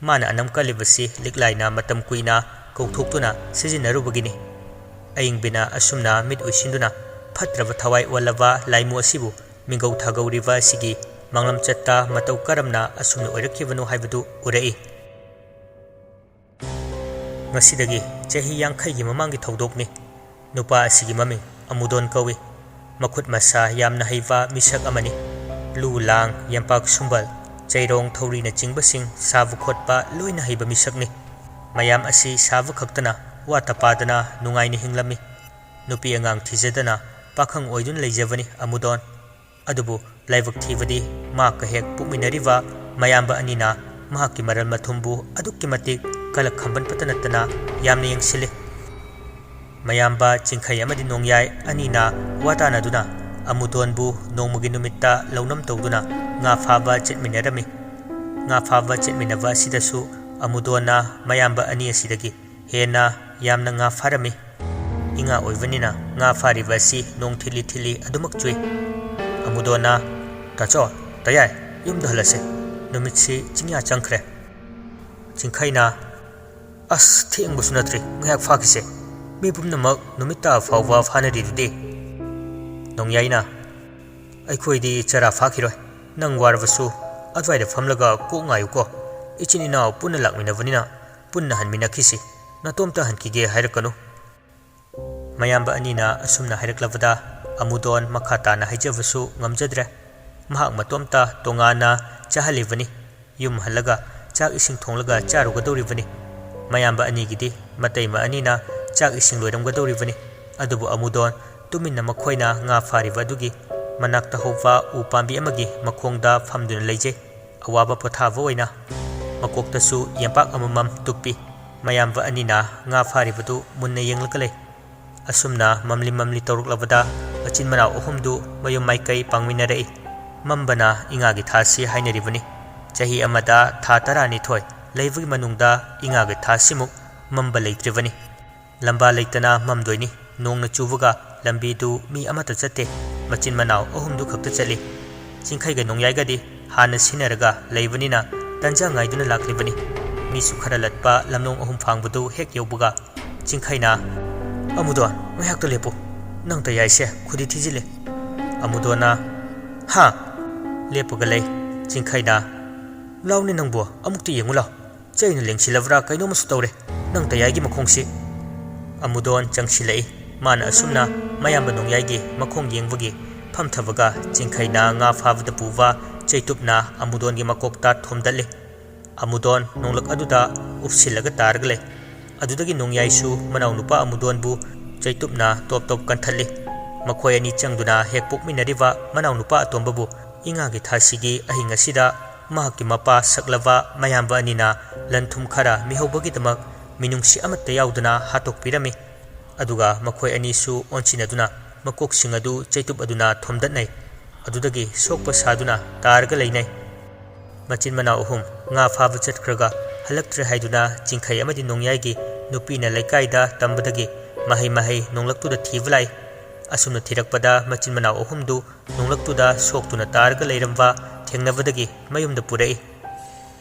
ꯃꯥꯅ ꯑꯅꯝ ꯀꯜꯂꯤꯕꯁꯤ ꯂꯤꯛꯂꯥꯏꯅ ꯃꯇꯝ ꯀꯨꯏꯅ ꯀꯧꯊꯣꯛꯇꯨꯅ ꯁꯤꯖꯤꯟꯅꯔꯨꯕꯒꯤꯅꯤ꯫ ꯑꯏꯪꯕꯤꯅ ꯑꯁꯨꯝꯅ ꯃꯤꯠ ꯎꯏꯁꯤꯟꯗꯨꯅ ꯐꯠꯇ꯭ꯔꯕ ꯊꯋꯥꯏ ꯑꯣꯜꯂꯕ ꯂꯥꯏꯃꯨ ꯑꯁꯤꯕꯨ ꯃꯤꯡꯒꯧ ꯊꯥꯒꯧꯔꯤꯕ ꯑꯁꯤꯒꯤ ꯃꯥꯡꯂꯝꯆꯠꯇ ꯃꯇꯧ ꯀꯔꯝꯅ ꯑꯁꯨꯝꯅ ꯑꯣꯏꯔꯛꯈꯤꯕꯅꯣ ꯍꯥꯏꯕꯗꯨ ꯎꯔꯛꯏ꯫ ꯉꯁꯤꯗꯒꯤ ꯆꯍꯤ ꯌꯥꯡꯈꯩꯒꯤ ꯃꯃꯥꯡꯒꯤ ꯊꯧꯗꯣꯛꯅꯤ꯫ ꯅꯨꯄꯥ ꯑꯁꯤꯒꯤ ꯃꯃꯤꯡ ꯑꯃꯨꯗꯣꯟ ꯀꯧꯏ꯫ ꯃꯈꯨꯠ ꯃꯁꯥ ꯌꯥꯝꯅ ꯍꯩꯕ ꯃꯤꯁꯛ ꯑꯃꯅꯤ꯫ ꯂꯨ ꯂꯥꯡ, ꯌꯦꯝꯄꯥꯛ ꯁꯨꯝꯕꯜ, ꯆꯩꯔꯣꯡ, ꯊꯧꯔꯤꯅꯆꯤꯡꯕꯁꯤꯡ ꯁꯥꯕ ꯈꯣꯠꯄ ꯂꯣꯏꯅ ꯍꯩꯕ ꯃꯤꯁꯛꯅꯤ꯫ ꯃꯌꯥꯝ ꯑꯁꯤ ꯁꯥꯕ ꯈꯛꯇꯅ ꯋꯥꯠꯇ ꯄꯥꯗꯅ ꯅꯨꯡꯉꯥꯏꯅ ꯍꯤꯡꯂꯝꯃꯤ꯫ ꯅꯨꯄꯤ ꯑꯉꯥꯡ ꯊꯤꯖꯗꯅ ꯄꯥꯈꯪ ꯑꯣꯏꯗꯨꯅ ꯂꯩꯖꯕꯅꯤ ꯑꯃꯨꯗꯣꯟ꯫ ꯑꯗꯨꯕꯨ ꯂꯥꯏꯕꯛ ꯊꯤꯕꯗꯤ ꯃꯍꯥꯛꯀ ꯍꯦꯛ ꯄꯣꯛꯃꯤꯟꯅꯔꯤꯕ ꯃꯌꯥꯝꯕ ꯑꯅꯤꯅ ꯃꯍꯥꯛꯀꯤ ꯃꯔꯜ ꯃꯊꯨꯝꯕꯨ ꯑꯗꯨꯛꯀꯤ ꯃꯇꯤꯛ ꯀꯂꯛ ꯈꯝꯕꯟꯕꯇ ꯅꯠꯇꯅ ꯌꯥꯝꯅ ꯌꯦꯡꯁꯤꯜꯂꯤ꯫ ꯃꯌꯥꯝꯕ ꯆꯤꯡꯈꯩ ꯑꯃꯗꯤ ꯅꯣꯡꯌꯥꯏ ꯑꯅꯤꯅ ꯋꯥ ꯇꯥꯅꯗꯨꯅ ꯑꯃꯨꯗꯣꯟꯕꯨ ꯅꯣꯡꯃꯒꯤ ꯅꯨꯃꯤꯠꯇ ꯂꯧꯅꯝ ꯇꯧꯗꯨꯅ ꯉꯥ ꯐꯥꯕ ꯆꯠꯃꯤꯟꯅꯔꯝꯃꯤ꯫ ꯉꯥ ꯐꯥꯕ ꯆꯠꯃꯤꯟꯅꯕ ꯑꯁꯤꯗꯁꯨ ꯑꯃꯨꯗꯣꯟꯅ ꯃꯌꯥꯝꯕ ꯑꯅꯤ ꯑꯁꯤꯗꯒꯤ ꯍꯦꯟꯅ ꯌꯥꯝꯅ ꯉꯥ ꯐꯥꯔꯝꯃꯤ꯫ ꯏꯉꯥ ꯑꯣꯏꯕꯅꯤꯅ ꯉꯥ ꯐꯥꯔꯤꯕ ꯑꯁꯤ ꯅꯣꯡ ꯊꯤꯜꯂꯤ ꯊꯤꯜꯂꯤ ꯑꯗꯨꯃꯛ ꯆꯨꯏ꯫ ꯑꯃꯨꯗꯣꯟꯅ, "ꯇꯥꯆꯧ, ꯇꯌꯥꯏ, ꯌꯨꯝꯗ ꯍꯜꯂꯁꯦ꯫ ꯅꯨꯃꯤꯠꯁꯤ ꯆꯤꯡꯌꯥ ꯆꯪꯈ꯭ꯔꯦ꯫" ꯆꯤꯡꯈꯩꯅ, "ꯑꯁ, ꯊꯦꯡꯕꯁꯨ ꯅꯠꯇ꯭ꯔꯤ, ꯉꯥꯏꯍꯥꯛ ꯐꯥꯈꯤꯁꯦ꯫ ꯃꯤ ꯄꯨꯝꯅꯃꯛ ꯅꯨꯃꯤꯠ ꯇꯥꯕ ꯐꯥꯎꯕ ꯐꯥꯅꯔꯤꯗꯨꯗꯤ꯫" ꯅꯣꯡꯌꯥꯏꯅ, "ꯑꯩꯈꯣꯏꯗꯤ ꯆꯔꯥ ꯐꯥꯈꯤꯔꯣꯏ꯫ ꯅꯪ ꯋꯥꯔꯕꯁꯨ ꯑꯗꯨꯋꯥꯏꯗ ꯐꯝꯂꯒ ꯀꯣꯛ ꯉꯥꯏꯌꯨꯀꯣ꯫ ꯏꯆꯤꯟ ꯏꯅꯥꯎ ꯄꯨꯟꯅ ꯂꯥꯛꯃꯤꯟꯅꯕꯅꯤꯅ ꯄꯨꯟꯅ ꯍꯟꯃꯤꯟꯅꯈꯤꯁꯤ꯫ ꯅꯇꯣꯝꯇ ꯍꯟꯈꯤꯒꯦ ꯍꯥꯏꯔꯛꯀꯅꯨ꯫" ꯃꯌꯥꯝꯕ ꯑꯅꯤꯅ ꯑꯁꯨꯝꯅ ꯍꯥꯏꯔꯛꯂꯕꯗ ꯑꯃꯨꯗꯣꯟ ꯃꯈꯥ ꯇꯥꯅ ꯍꯥꯏꯖꯕꯁꯨ ꯉꯝꯖꯗ꯭ꯔꯦ꯫ ꯃꯍꯥꯛ ꯃꯇꯣꯝꯇ ꯇꯣꯉꯥꯟꯅ ꯆꯥꯍꯜꯂꯤꯕꯅꯤ꯫ ꯌꯨꯝ ꯍꯜꯂꯒ ꯆꯥꯛ ꯏꯁꯤꯡ ꯊꯣꯡꯂꯒ ꯆꯥꯔꯨꯒꯗꯧꯔꯤꯕꯅꯤ꯫ ꯃꯌꯥꯝꯕ ꯑꯅꯤꯒꯤꯗꯤ ꯃꯇꯩꯃ ꯑꯅꯤꯅ ꯆꯥꯛ ꯏꯁꯤꯡ ꯂꯣꯏꯔꯝꯒꯗꯧꯔꯤꯕꯅꯤ꯫ ꯑꯗꯨꯕꯨ ꯑꯃꯨꯗꯣꯟ ꯇꯨꯃꯤꯟꯅ ꯃꯈꯣꯏꯅ ꯉꯥ ꯐꯥꯔꯤꯕ ꯑꯗꯨꯒꯤ ꯃꯅꯥꯛꯇ ꯍꯧꯕ ꯎ ꯄꯥꯝꯕꯤ ꯑꯃꯒꯤ ꯃꯈꯣꯡꯗ ꯐꯝꯗꯨꯅ ꯂꯩꯖꯩ꯫ ꯑꯋꯥꯕ ꯄꯣꯊꯥꯕ ꯑꯣꯏꯅ ꯃꯀꯣꯛꯇꯁꯨ ꯌꯦꯝꯄꯥꯛ ꯑꯃꯃꯝ ꯇꯨꯞꯄꯤ꯫ ꯃꯌꯥꯝꯕ ꯑꯅꯤꯅ ꯉꯥ ꯐꯥꯔꯤꯕꯗꯨ ꯃꯨꯟꯅ ꯌꯦꯡꯂꯒ ꯂꯩ꯫ ꯑꯁꯨꯝꯅ ꯃꯝꯂꯤ ꯃꯝꯂꯤ ꯇꯧꯔꯛꯂꯕꯗ ꯃꯆꯤꯟ ꯃꯅꯥꯎ ꯑꯍꯨꯝꯗꯨ ꯃꯌꯨꯝ ꯃꯥꯏꯀꯩ ꯄꯥꯡꯃꯤꯟꯅꯔꯛꯏ꯫ ꯃꯝꯕꯅ ꯏꯉꯥꯒꯤ ꯊꯥꯁꯤ ꯍꯥꯏꯅꯔꯤꯕꯅꯤ꯫ ꯆꯍꯤ ꯑꯃꯗ ꯊꯥ ꯇꯔꯥꯅꯤꯊꯣꯏ ꯂꯩꯕꯒꯤ ꯃꯅꯨꯡꯗ ꯏꯉꯥꯒꯤ ꯊꯥꯁꯤꯃꯨꯛ ꯃꯝꯕ ꯂꯩꯇ꯭ꯔꯤꯕꯅꯤ꯫ ꯂꯝꯕꯥ ꯂꯩꯇꯅ ꯃꯝꯗꯣꯏꯅꯤ꯫ ꯅꯣꯡꯅ ꯆꯨꯕꯒ ꯂꯝꯕꯤꯗꯨ ꯃꯤ ꯑꯃꯠꯇ ꯆꯠꯇꯦ꯫ ꯃꯆꯤꯟ ꯃꯅꯥꯎ ꯑꯍꯨꯝꯗꯨ ꯈꯛꯇ ꯆꯠꯂꯤ꯫ ꯆꯤꯡꯈꯩꯒ ꯅꯣꯡꯌꯥꯏꯒꯗꯤ ꯍꯥꯟꯅ ꯁꯤꯟꯅꯔꯒ ꯂꯩꯕꯅꯤꯅ ꯇꯟꯖꯥ ꯉꯥꯏꯗꯨꯅ ꯂꯥꯛꯂꯤꯕꯅꯤ꯫ ꯃꯤꯁꯨ ꯈꯔ ꯂꯠꯄ ꯂꯝꯂꯣꯡ ꯑꯍꯨꯝ ꯐꯥꯡꯕꯗꯨ ꯍꯦꯛ ꯌꯧꯕꯒ ꯆꯤꯡꯈꯩꯅ, "ꯑꯃꯨꯗꯣꯟ, ꯉꯥꯏꯍꯥꯛꯇ ꯂꯦꯞꯄꯨ꯫ ꯅꯪ ꯇꯌꯥꯏꯁꯦ ꯈꯨꯗꯤ ꯊꯤꯖꯤꯜꯂꯦ꯫" ꯑꯃꯨꯗꯣꯟꯅ, "ꯍꯥ?" ꯂꯦꯞꯄꯒ ꯂꯩ꯫ ꯆꯤꯡꯈꯩꯅ, "ꯂꯥꯎꯅꯦ ꯅꯪꯕꯨ, ꯑꯃꯨꯛꯇ ꯌꯦꯡꯉꯨ ꯂꯥꯎ꯫ ꯆꯩꯅ ꯂꯦꯡꯁꯤꯜꯂꯕ꯭ꯔꯥ ꯀꯩꯅꯣꯝꯃꯁꯨ ꯇꯧꯔꯦ꯫ ꯅꯪ ꯇꯌꯥꯏꯒꯤ ꯃꯈꯣꯡꯁꯤ꯫" ꯑꯃꯨꯗꯣꯟ ꯆꯪꯁꯤꯜꯂꯛꯏ꯫ ꯃꯥꯅ ꯑꯁꯨꯝꯅ ꯃꯌꯥꯝꯕ ꯅꯣꯡꯌꯥꯏꯒꯤ ꯃꯈꯣꯡ ꯌꯦꯡꯕꯒꯤ ꯐꯝꯊꯕꯒ ꯆꯤꯡꯈꯩꯅ ꯉꯥ ꯐꯥꯕꯗ ꯄꯨꯕ ꯆꯩꯇꯨꯞꯅ ꯑꯃꯨꯗꯣꯟꯒꯤ ꯃꯀꯣꯛꯇ ꯊꯣꯝꯗꯠꯂꯤ꯫ ꯑꯃꯨꯗꯣꯟ ꯅꯣꯡꯂꯛ ꯑꯗꯨꯗ ꯎꯞꯁꯤꯜꯂꯒ ꯇꯥꯔꯒ ꯂꯩ꯫ ꯑꯗꯨꯗꯒꯤ ꯅꯣꯡꯌꯥꯏꯁꯨ ꯃꯅꯥꯎꯅꯨꯄꯥ ꯑꯃꯨꯗꯣꯟꯕꯨ ꯆꯩꯇꯨꯞꯅ ꯇꯣꯞ ꯇꯣꯞ ꯀꯟꯊꯠꯂꯤ꯫ ꯃꯈꯣꯏ ꯑꯅꯤ ꯆꯪꯗꯨꯅ ꯍꯦꯛ ꯄꯣꯛꯃꯤꯟꯅꯔꯤꯕ ꯃꯅꯥꯎꯅꯨꯄꯥ ꯑꯇꯣꯝꯕꯕꯨ ꯏꯉꯥꯒꯤ ꯊꯥꯁꯤꯒꯤ ꯑꯍꯤꯡ ꯑꯁꯤꯗ ꯃꯍꯥꯛꯀꯤ ꯃꯄꯥ ꯁꯛꯂꯕ ꯃꯌꯥꯝꯕ ꯑꯅꯤꯅ ꯂꯟ ꯊꯨꯝ ꯈꯔ ꯃꯤꯍꯧꯕꯒꯤꯗꯃꯛ ꯃꯤꯅꯨꯡꯁꯤ ꯑꯃꯠꯇ ꯌꯥꯎꯗꯅ ꯍꯥꯠꯇꯣꯛꯄꯤꯔꯝꯃꯤ꯫ ꯑꯗꯨꯒ ꯃꯈꯣꯏ ꯑꯅꯤꯁꯨ ꯑꯣꯟꯁꯤꯟꯅꯗꯨꯅ ꯃꯀꯣꯛꯁꯤꯡ ꯑꯗꯨ ꯆꯩꯇꯨꯞ ꯑꯗꯨꯅ ꯊꯣꯝꯗꯠꯅꯩ꯫ ꯑꯗꯨꯗꯒꯤ ꯁꯣꯛꯄ ꯁꯥꯗꯨꯅ ꯇꯥꯔꯒ ꯂꯩꯅꯩ꯫ ꯃꯆꯤꯟ ꯃꯅꯥꯎ ꯑꯍꯨꯝ ꯉꯥ ꯐꯥꯕ ꯆꯠꯈ꯭ꯔꯒ ꯍꯜꯂꯛꯇ꯭ꯔꯦ ꯍꯥꯏꯗꯨꯅ ꯆꯤꯡꯈꯩ ꯑꯃꯗꯤ ꯅꯣꯡꯌꯥꯏꯒꯤ ꯅꯨꯄꯤꯅ ꯂꯩꯀꯥꯏꯗ ꯇꯝꯕꯗꯒꯤ ꯃꯍꯩ ꯃꯍꯩ ꯅꯣꯡꯂꯛꯇꯨꯗ ꯊꯤꯕ ꯂꯥꯛꯏ꯫ ꯑꯁꯨꯝꯅ ꯊꯤꯔꯛꯄꯗ ꯃꯆꯤꯟ ꯃꯅꯥꯎ ꯑꯍꯨꯝꯗꯨ ꯅꯣꯡꯂꯛꯇꯨꯗ ꯁꯣꯛꯇꯨꯅ ꯇꯥꯔꯒ ꯂꯩꯔꯝꯕ ꯊꯦꯡꯅꯕꯗꯒꯤ ꯃꯌꯨꯝꯗ ꯄꯨꯔꯛꯏ꯫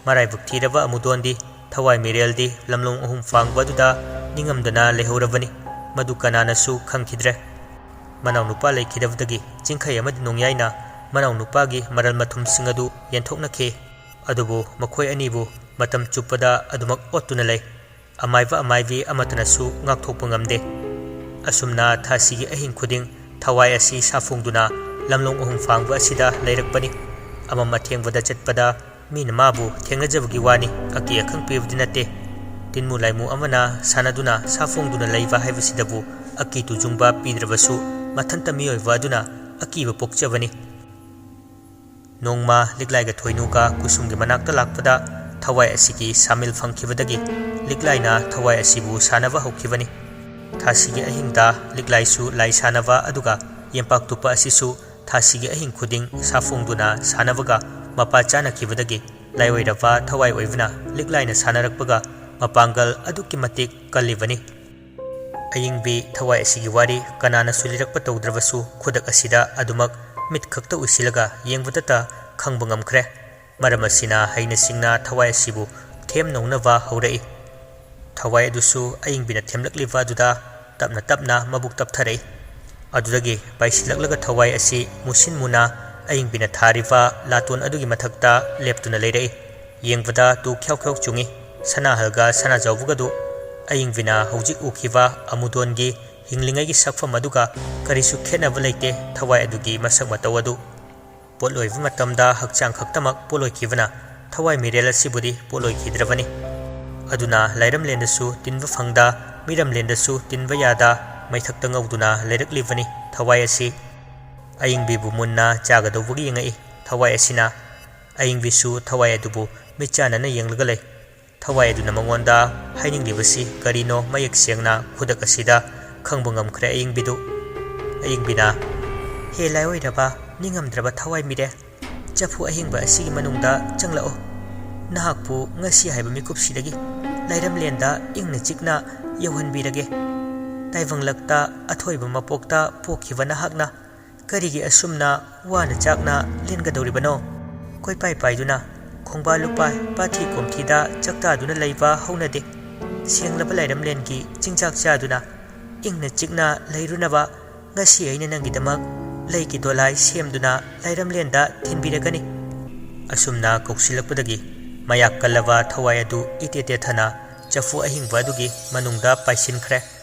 ꯃꯔꯥꯏꯕꯛ ꯊꯤꯔꯕ ꯑꯃꯨꯗꯣꯟꯗꯤ ꯊꯋꯥꯏ ꯃꯤꯔꯦꯜꯗꯤ ꯂꯝꯂꯣꯡ ꯑꯍꯨꯝ ꯐꯥꯡꯕ ꯑꯗꯨꯗ ꯅꯤꯡꯉꯝꯗꯅ ꯂꯩꯍꯧꯔꯕꯅꯤ꯫ ꯃꯗꯨ ꯀꯅꯥꯅꯁꯨ ꯈꯪꯈꯤꯗ꯭ꯔꯦ꯫ ꯃꯅꯥꯎꯅꯨꯄꯥ ꯂꯩꯈꯤꯗꯕꯗꯒꯤ ꯆꯤꯡꯈꯩ ꯑꯃꯗꯤ ꯅꯣꯡꯌꯥꯏꯅ ꯃꯅꯥꯎꯅꯨꯄꯥꯒꯤ ꯃꯔꯜ ꯃꯊꯨꯝꯁꯤꯡ ꯑꯗꯨ ꯌꯦꯟꯊꯣꯛꯅꯈꯤ꯫ ꯑꯗꯨꯕꯨ ꯃꯈꯣꯏ ꯑꯅꯤꯕꯨ ꯃꯇꯝ ꯆꯨꯞꯄꯗ ꯑꯗꯨꯃꯛ ꯑꯣꯠꯇꯨꯅ ꯂꯩ꯫ ꯑꯃꯥꯏꯕ ꯑꯃꯥꯏꯕꯤ ꯑꯃꯠꯇꯅꯁꯨ ꯉꯥꯛꯊꯣꯛꯄ ꯉꯝꯗꯦ꯫ ꯑꯁꯨꯝꯅ ꯊꯥꯁꯤꯒꯤ ꯑꯍꯤꯡ ꯈꯨꯗꯤꯡ ꯊꯋꯥꯏ ꯑꯁꯤ ꯁꯥꯐꯣꯡꯗꯨꯅ ꯂꯝꯂꯣꯡ ꯑꯍꯨꯝ ꯐꯥꯡꯕ ꯑꯁꯤꯗ ꯂꯩꯔꯛꯄꯅꯤ꯫ ꯑꯃꯝ ꯑꯊꯦꯡꯕꯗ ꯆꯠꯄꯗ ꯃꯤꯅ ꯃꯥꯕꯨ ꯊꯦꯡꯅꯖꯕꯒꯤ ꯋꯥꯅꯤ, ꯑꯀꯤ ꯑꯈꯪ ꯄꯤꯕꯗꯤ ꯅꯠꯇꯦ꯫ ꯇꯤꯟꯃꯨ ꯂꯥꯏꯃꯨ ꯑꯃꯅ ꯁꯥꯟꯅꯗꯨꯅ ꯁꯥꯐꯣꯡꯗꯨꯅ ꯂꯩꯕ ꯍꯥꯏꯕꯁꯤꯗꯕꯨ ꯑꯀꯤ ꯇꯨꯖꯨꯡꯕ ꯄꯤꯗ꯭ꯔꯕꯁꯨ ꯃꯊꯟꯇ ꯃꯤꯑꯣꯏꯕ ꯑꯗꯨꯅ ꯑꯀꯤꯕ ꯄꯣꯛꯆꯕꯅꯤ꯫ ꯅꯣꯡꯃ ꯂꯤꯛꯂꯥꯏꯒ ꯊꯣꯏꯅꯨꯒ ꯀꯨꯁꯨꯝꯒꯤ ꯃꯅꯥꯛꯇ ꯂꯥꯛꯄꯗ ꯊꯋꯥꯏ ꯑꯁꯤꯒꯤ ꯁꯥꯃꯤꯜ ꯐꯪꯈꯤꯕꯗꯒꯤ ꯂꯤꯛꯂꯥꯏꯅ ꯊꯋꯥꯏ ꯑꯁꯤꯕꯨ ꯁꯥꯟꯅꯕ ꯍꯧꯈꯤꯕꯅꯤ꯫ ꯊꯥꯁꯤꯒꯤ ꯑꯍꯤꯡꯗ ꯂꯤꯛꯂꯥꯏꯁꯨ ꯂꯥꯏ ꯁꯥꯟꯅꯕ ꯑꯗꯨꯒ ꯌꯦꯝꯄꯥꯛ ꯇꯨꯞꯄ ꯑꯁꯤꯁꯨ ꯊꯥꯁꯤꯒꯤ ꯑꯍꯤꯡ ꯈꯨꯗꯤꯡ ꯁꯥꯐꯣꯡꯗꯨꯅ ꯁꯥꯟꯅꯕꯒ ꯃꯄꯥ ꯆꯥꯅꯈꯤꯕꯗꯒꯤ ꯂꯥꯏꯑꯣꯏꯔꯕ ꯊꯋꯥꯏ ꯑꯣꯏꯕꯅ ꯂꯤꯛꯂꯥꯏꯅ ꯁꯥꯟꯅꯔꯛꯄꯒ ꯃꯄꯥꯡꯒꯜ ꯑꯗꯨꯛꯀꯤ ꯃꯇꯤꯛ ꯀꯜꯂꯤꯕꯅꯤ꯫ ꯑꯌꯤꯡꯕꯤ ꯊꯋꯥꯏ ꯑꯁꯤꯒꯤ ꯋꯥꯔꯤ ꯀꯅꯥꯅꯁꯨ ꯂꯤꯔꯛꯄ ꯇꯧꯗ꯭ꯔꯕꯁꯨ ꯈꯨꯗꯛ ꯑꯁꯤꯗ ꯑꯗꯨꯃꯛ ꯃꯤꯠ ꯈꯛꯇ ꯎꯏꯁꯤꯜꯂꯒ ꯌꯦꯡꯕꯗꯇ ꯈꯪꯕ ꯉꯝꯈ꯭ꯔꯦ꯫ ꯃꯔꯝ ꯑꯁꯤꯅ ꯍꯩꯅ ꯁꯤꯡꯅ ꯊꯋꯥꯏ ꯑꯁꯤꯕꯨ ꯊꯦꯝ ꯅꯧꯅꯕ ꯍꯧꯔꯛꯏ꯫ ꯊꯋꯥꯏ ꯑꯗꯨꯁꯨ ꯑꯌꯤꯡꯕꯤꯅ ꯊꯦꯝꯂꯛꯂꯤꯕ ꯑꯗꯨꯗ ꯇꯞꯅ ꯇꯞꯅ ꯃꯕꯨꯛ ꯇꯞꯊꯔꯛꯏ꯫ ꯑꯗꯨꯗꯒꯤ ꯄꯥꯏꯁꯤꯜꯂꯛꯂꯒ ꯊꯋꯥꯏ ꯑꯁꯤ ꯃꯨꯁꯤꯟ ꯃꯨꯅ ꯑꯌꯤꯡꯕꯤꯅ ꯊꯥꯔꯤꯕ ꯂꯥꯇꯣꯟ ꯑꯗꯨꯒꯤ ꯃꯊꯛꯇ ꯂꯦꯞꯇꯨꯅ ꯂꯩꯔꯛꯏ꯫ ꯌꯦꯡꯕꯗ ꯇꯨ ꯈ꯭ꯌꯥꯎ ꯈ꯭ꯌꯥꯎ ꯆꯨꯡꯏ꯫ ꯁꯅꯥꯍꯜꯒ ꯁꯅꯥꯖꯥꯎꯕꯒꯗꯨ ꯑꯌꯤꯡꯕꯤꯅ ꯍꯧꯖꯤꯛ ꯎꯈꯤꯕ ꯑꯃꯨꯗꯣꯟꯒꯤ ꯍꯤꯡꯂꯤꯉꯩꯒꯤ ꯁꯛꯐꯝ ꯑꯗꯨꯒ ꯀꯔꯤꯁꯨ ꯈꯦꯠꯅꯕ ꯂꯩꯇꯦ꯫ ꯊꯋꯥꯏ ꯑꯗꯨꯒꯤ ꯃꯁꯛ ꯃꯇꯧ ꯑꯗꯨ ꯄꯣꯠꯂꯣꯏꯕ ꯃꯇꯝꯗ ꯍꯛꯆꯥꯡ ꯈꯛꯇꯃꯛ ꯄꯣꯠꯂꯣꯏꯈꯤꯕꯅ ꯊꯋꯥꯏ ꯃꯤꯔꯦꯜ ꯑꯁꯤꯕꯨꯗꯤ ꯄꯣꯠꯂꯣꯏꯈꯤꯗ꯭ꯔꯕꯅꯤ꯫ ꯑꯗꯨꯅ ꯂꯥꯏꯔꯝꯂꯦꯟꯗꯁꯨ ꯇꯤꯟꯕ ꯐꯪꯗ, ꯃꯤꯔꯝꯂꯦꯟꯗꯁꯨ ꯇꯤꯟꯕ ꯌꯥꯗ, ꯃꯩꯊꯛꯇ ꯉꯧꯗꯨꯅ ꯂꯩꯔꯛꯂꯤꯕꯅꯤ ꯊꯋꯥꯏ ꯑꯁꯤ꯫ ꯑꯌꯤꯡꯕꯤꯕꯨ ꯃꯨꯟꯅ ꯆꯥꯒꯗꯧꯕꯒꯤ ꯌꯦꯡꯉꯛꯏ ꯊꯋꯥꯏ ꯑꯁꯤꯅ꯫ ꯑꯌꯤꯡꯕꯤꯁꯨ ꯊꯋꯥꯏ ꯑꯗꯨꯕꯨ ꯃꯤꯠ ꯆꯥꯟꯅꯅ ꯌꯦꯡꯂꯒ ꯂꯩ꯫ ꯊꯋꯥꯏ ꯑꯗꯨꯅ ꯃꯉꯣꯟꯗ ꯍꯥꯏꯅꯤꯡꯂꯤꯕꯁꯤ ꯀꯔꯤꯅꯣ ꯃꯌꯦꯛ ꯁꯦꯡꯅ ꯈꯨꯗꯛ ꯑꯁꯤꯗ ꯈꯪꯕ ꯉꯝꯈ꯭ꯔꯦ ꯑꯌꯤꯡꯕꯤꯗꯨ꯫ ꯑꯌꯤꯡꯕꯤꯅ, "ꯍꯦ ꯂꯥꯏꯑꯣꯏꯔꯕ, ꯅꯤꯡꯉꯝꯗ꯭ꯔꯕ ꯊꯋꯥꯏ ꯃꯤꯔꯦ, ꯆꯐꯨ ꯑꯍꯤꯡꯕ ꯑꯁꯤꯒꯤ ꯃꯅꯨꯡꯗ ꯆꯪꯂꯛꯑꯣ꯫ ꯅꯍꯥꯛꯄꯨ ꯉꯁꯤ ꯍꯥꯏꯕ ꯃꯤꯀꯨꯞꯁꯤꯗꯒꯤ ꯂꯥꯏꯔꯝꯂꯦꯟꯗ ꯏꯪꯅ ꯆꯤꯛꯅ ꯌꯧꯍꯟꯕꯤꯔꯒꯦ꯫ ꯇꯥꯏꯕꯪꯂꯛꯇ ꯑꯊꯣꯏꯕ ꯃꯄꯣꯛꯇ ꯄꯣꯛꯈꯤꯕ ꯅꯍꯥꯛꯅ ꯀꯔꯤꯒꯤ ꯑꯁꯨꯝꯅ ꯋꯥꯅ ꯆꯥꯛꯅ ꯂꯦꯟꯒꯗꯧꯔꯤꯕꯅꯣ? ꯀꯣꯏꯄꯥꯏ ꯄꯥꯏꯗꯨꯅ, ꯈꯣꯡꯕꯥꯜ ꯂꯨꯄꯥꯏ ꯄꯥꯊꯤ ꯀꯣꯝꯊꯤꯗ ꯆꯥꯛꯇꯥꯗꯨꯅ ꯂꯩꯕ ꯍꯧꯅꯗꯦ꯫ ꯁꯦꯡꯂꯕ ꯂꯥꯏꯔꯝꯂꯦꯟꯒꯤ ꯆꯤꯟꯖꯥꯛ ꯆꯥꯗꯨꯅ ꯏꯪꯅ ꯆꯤꯛꯅ ꯂꯩꯔꯨꯅꯕ ꯉꯁꯤ ꯑꯩꯅ ꯅꯪꯒꯤꯗꯃꯛ ꯂꯩꯒꯤ ꯗꯣꯂꯥꯏ ꯁꯦꯝꯗꯨꯅ ꯂꯥꯏꯔꯝꯂꯦꯟꯗ ꯊꯤꯟꯕꯤꯔꯒꯅꯤ꯫" ꯑꯁꯨꯝꯅ ꯀꯧꯁꯤꯜꯂꯛꯄꯗꯒꯤ ꯃꯌꯥꯛ ꯀꯜꯂꯕ ꯊꯋꯥꯏ ꯑꯗꯨ ꯏꯇꯦ ꯇꯦꯊꯅ ꯆꯐꯨ ꯑꯍꯤꯡꯕ ꯑꯗꯨꯒꯤ ꯃꯅꯨꯡꯗ ꯄꯥꯏꯁꯤꯟꯈ꯭ꯔꯦ꯫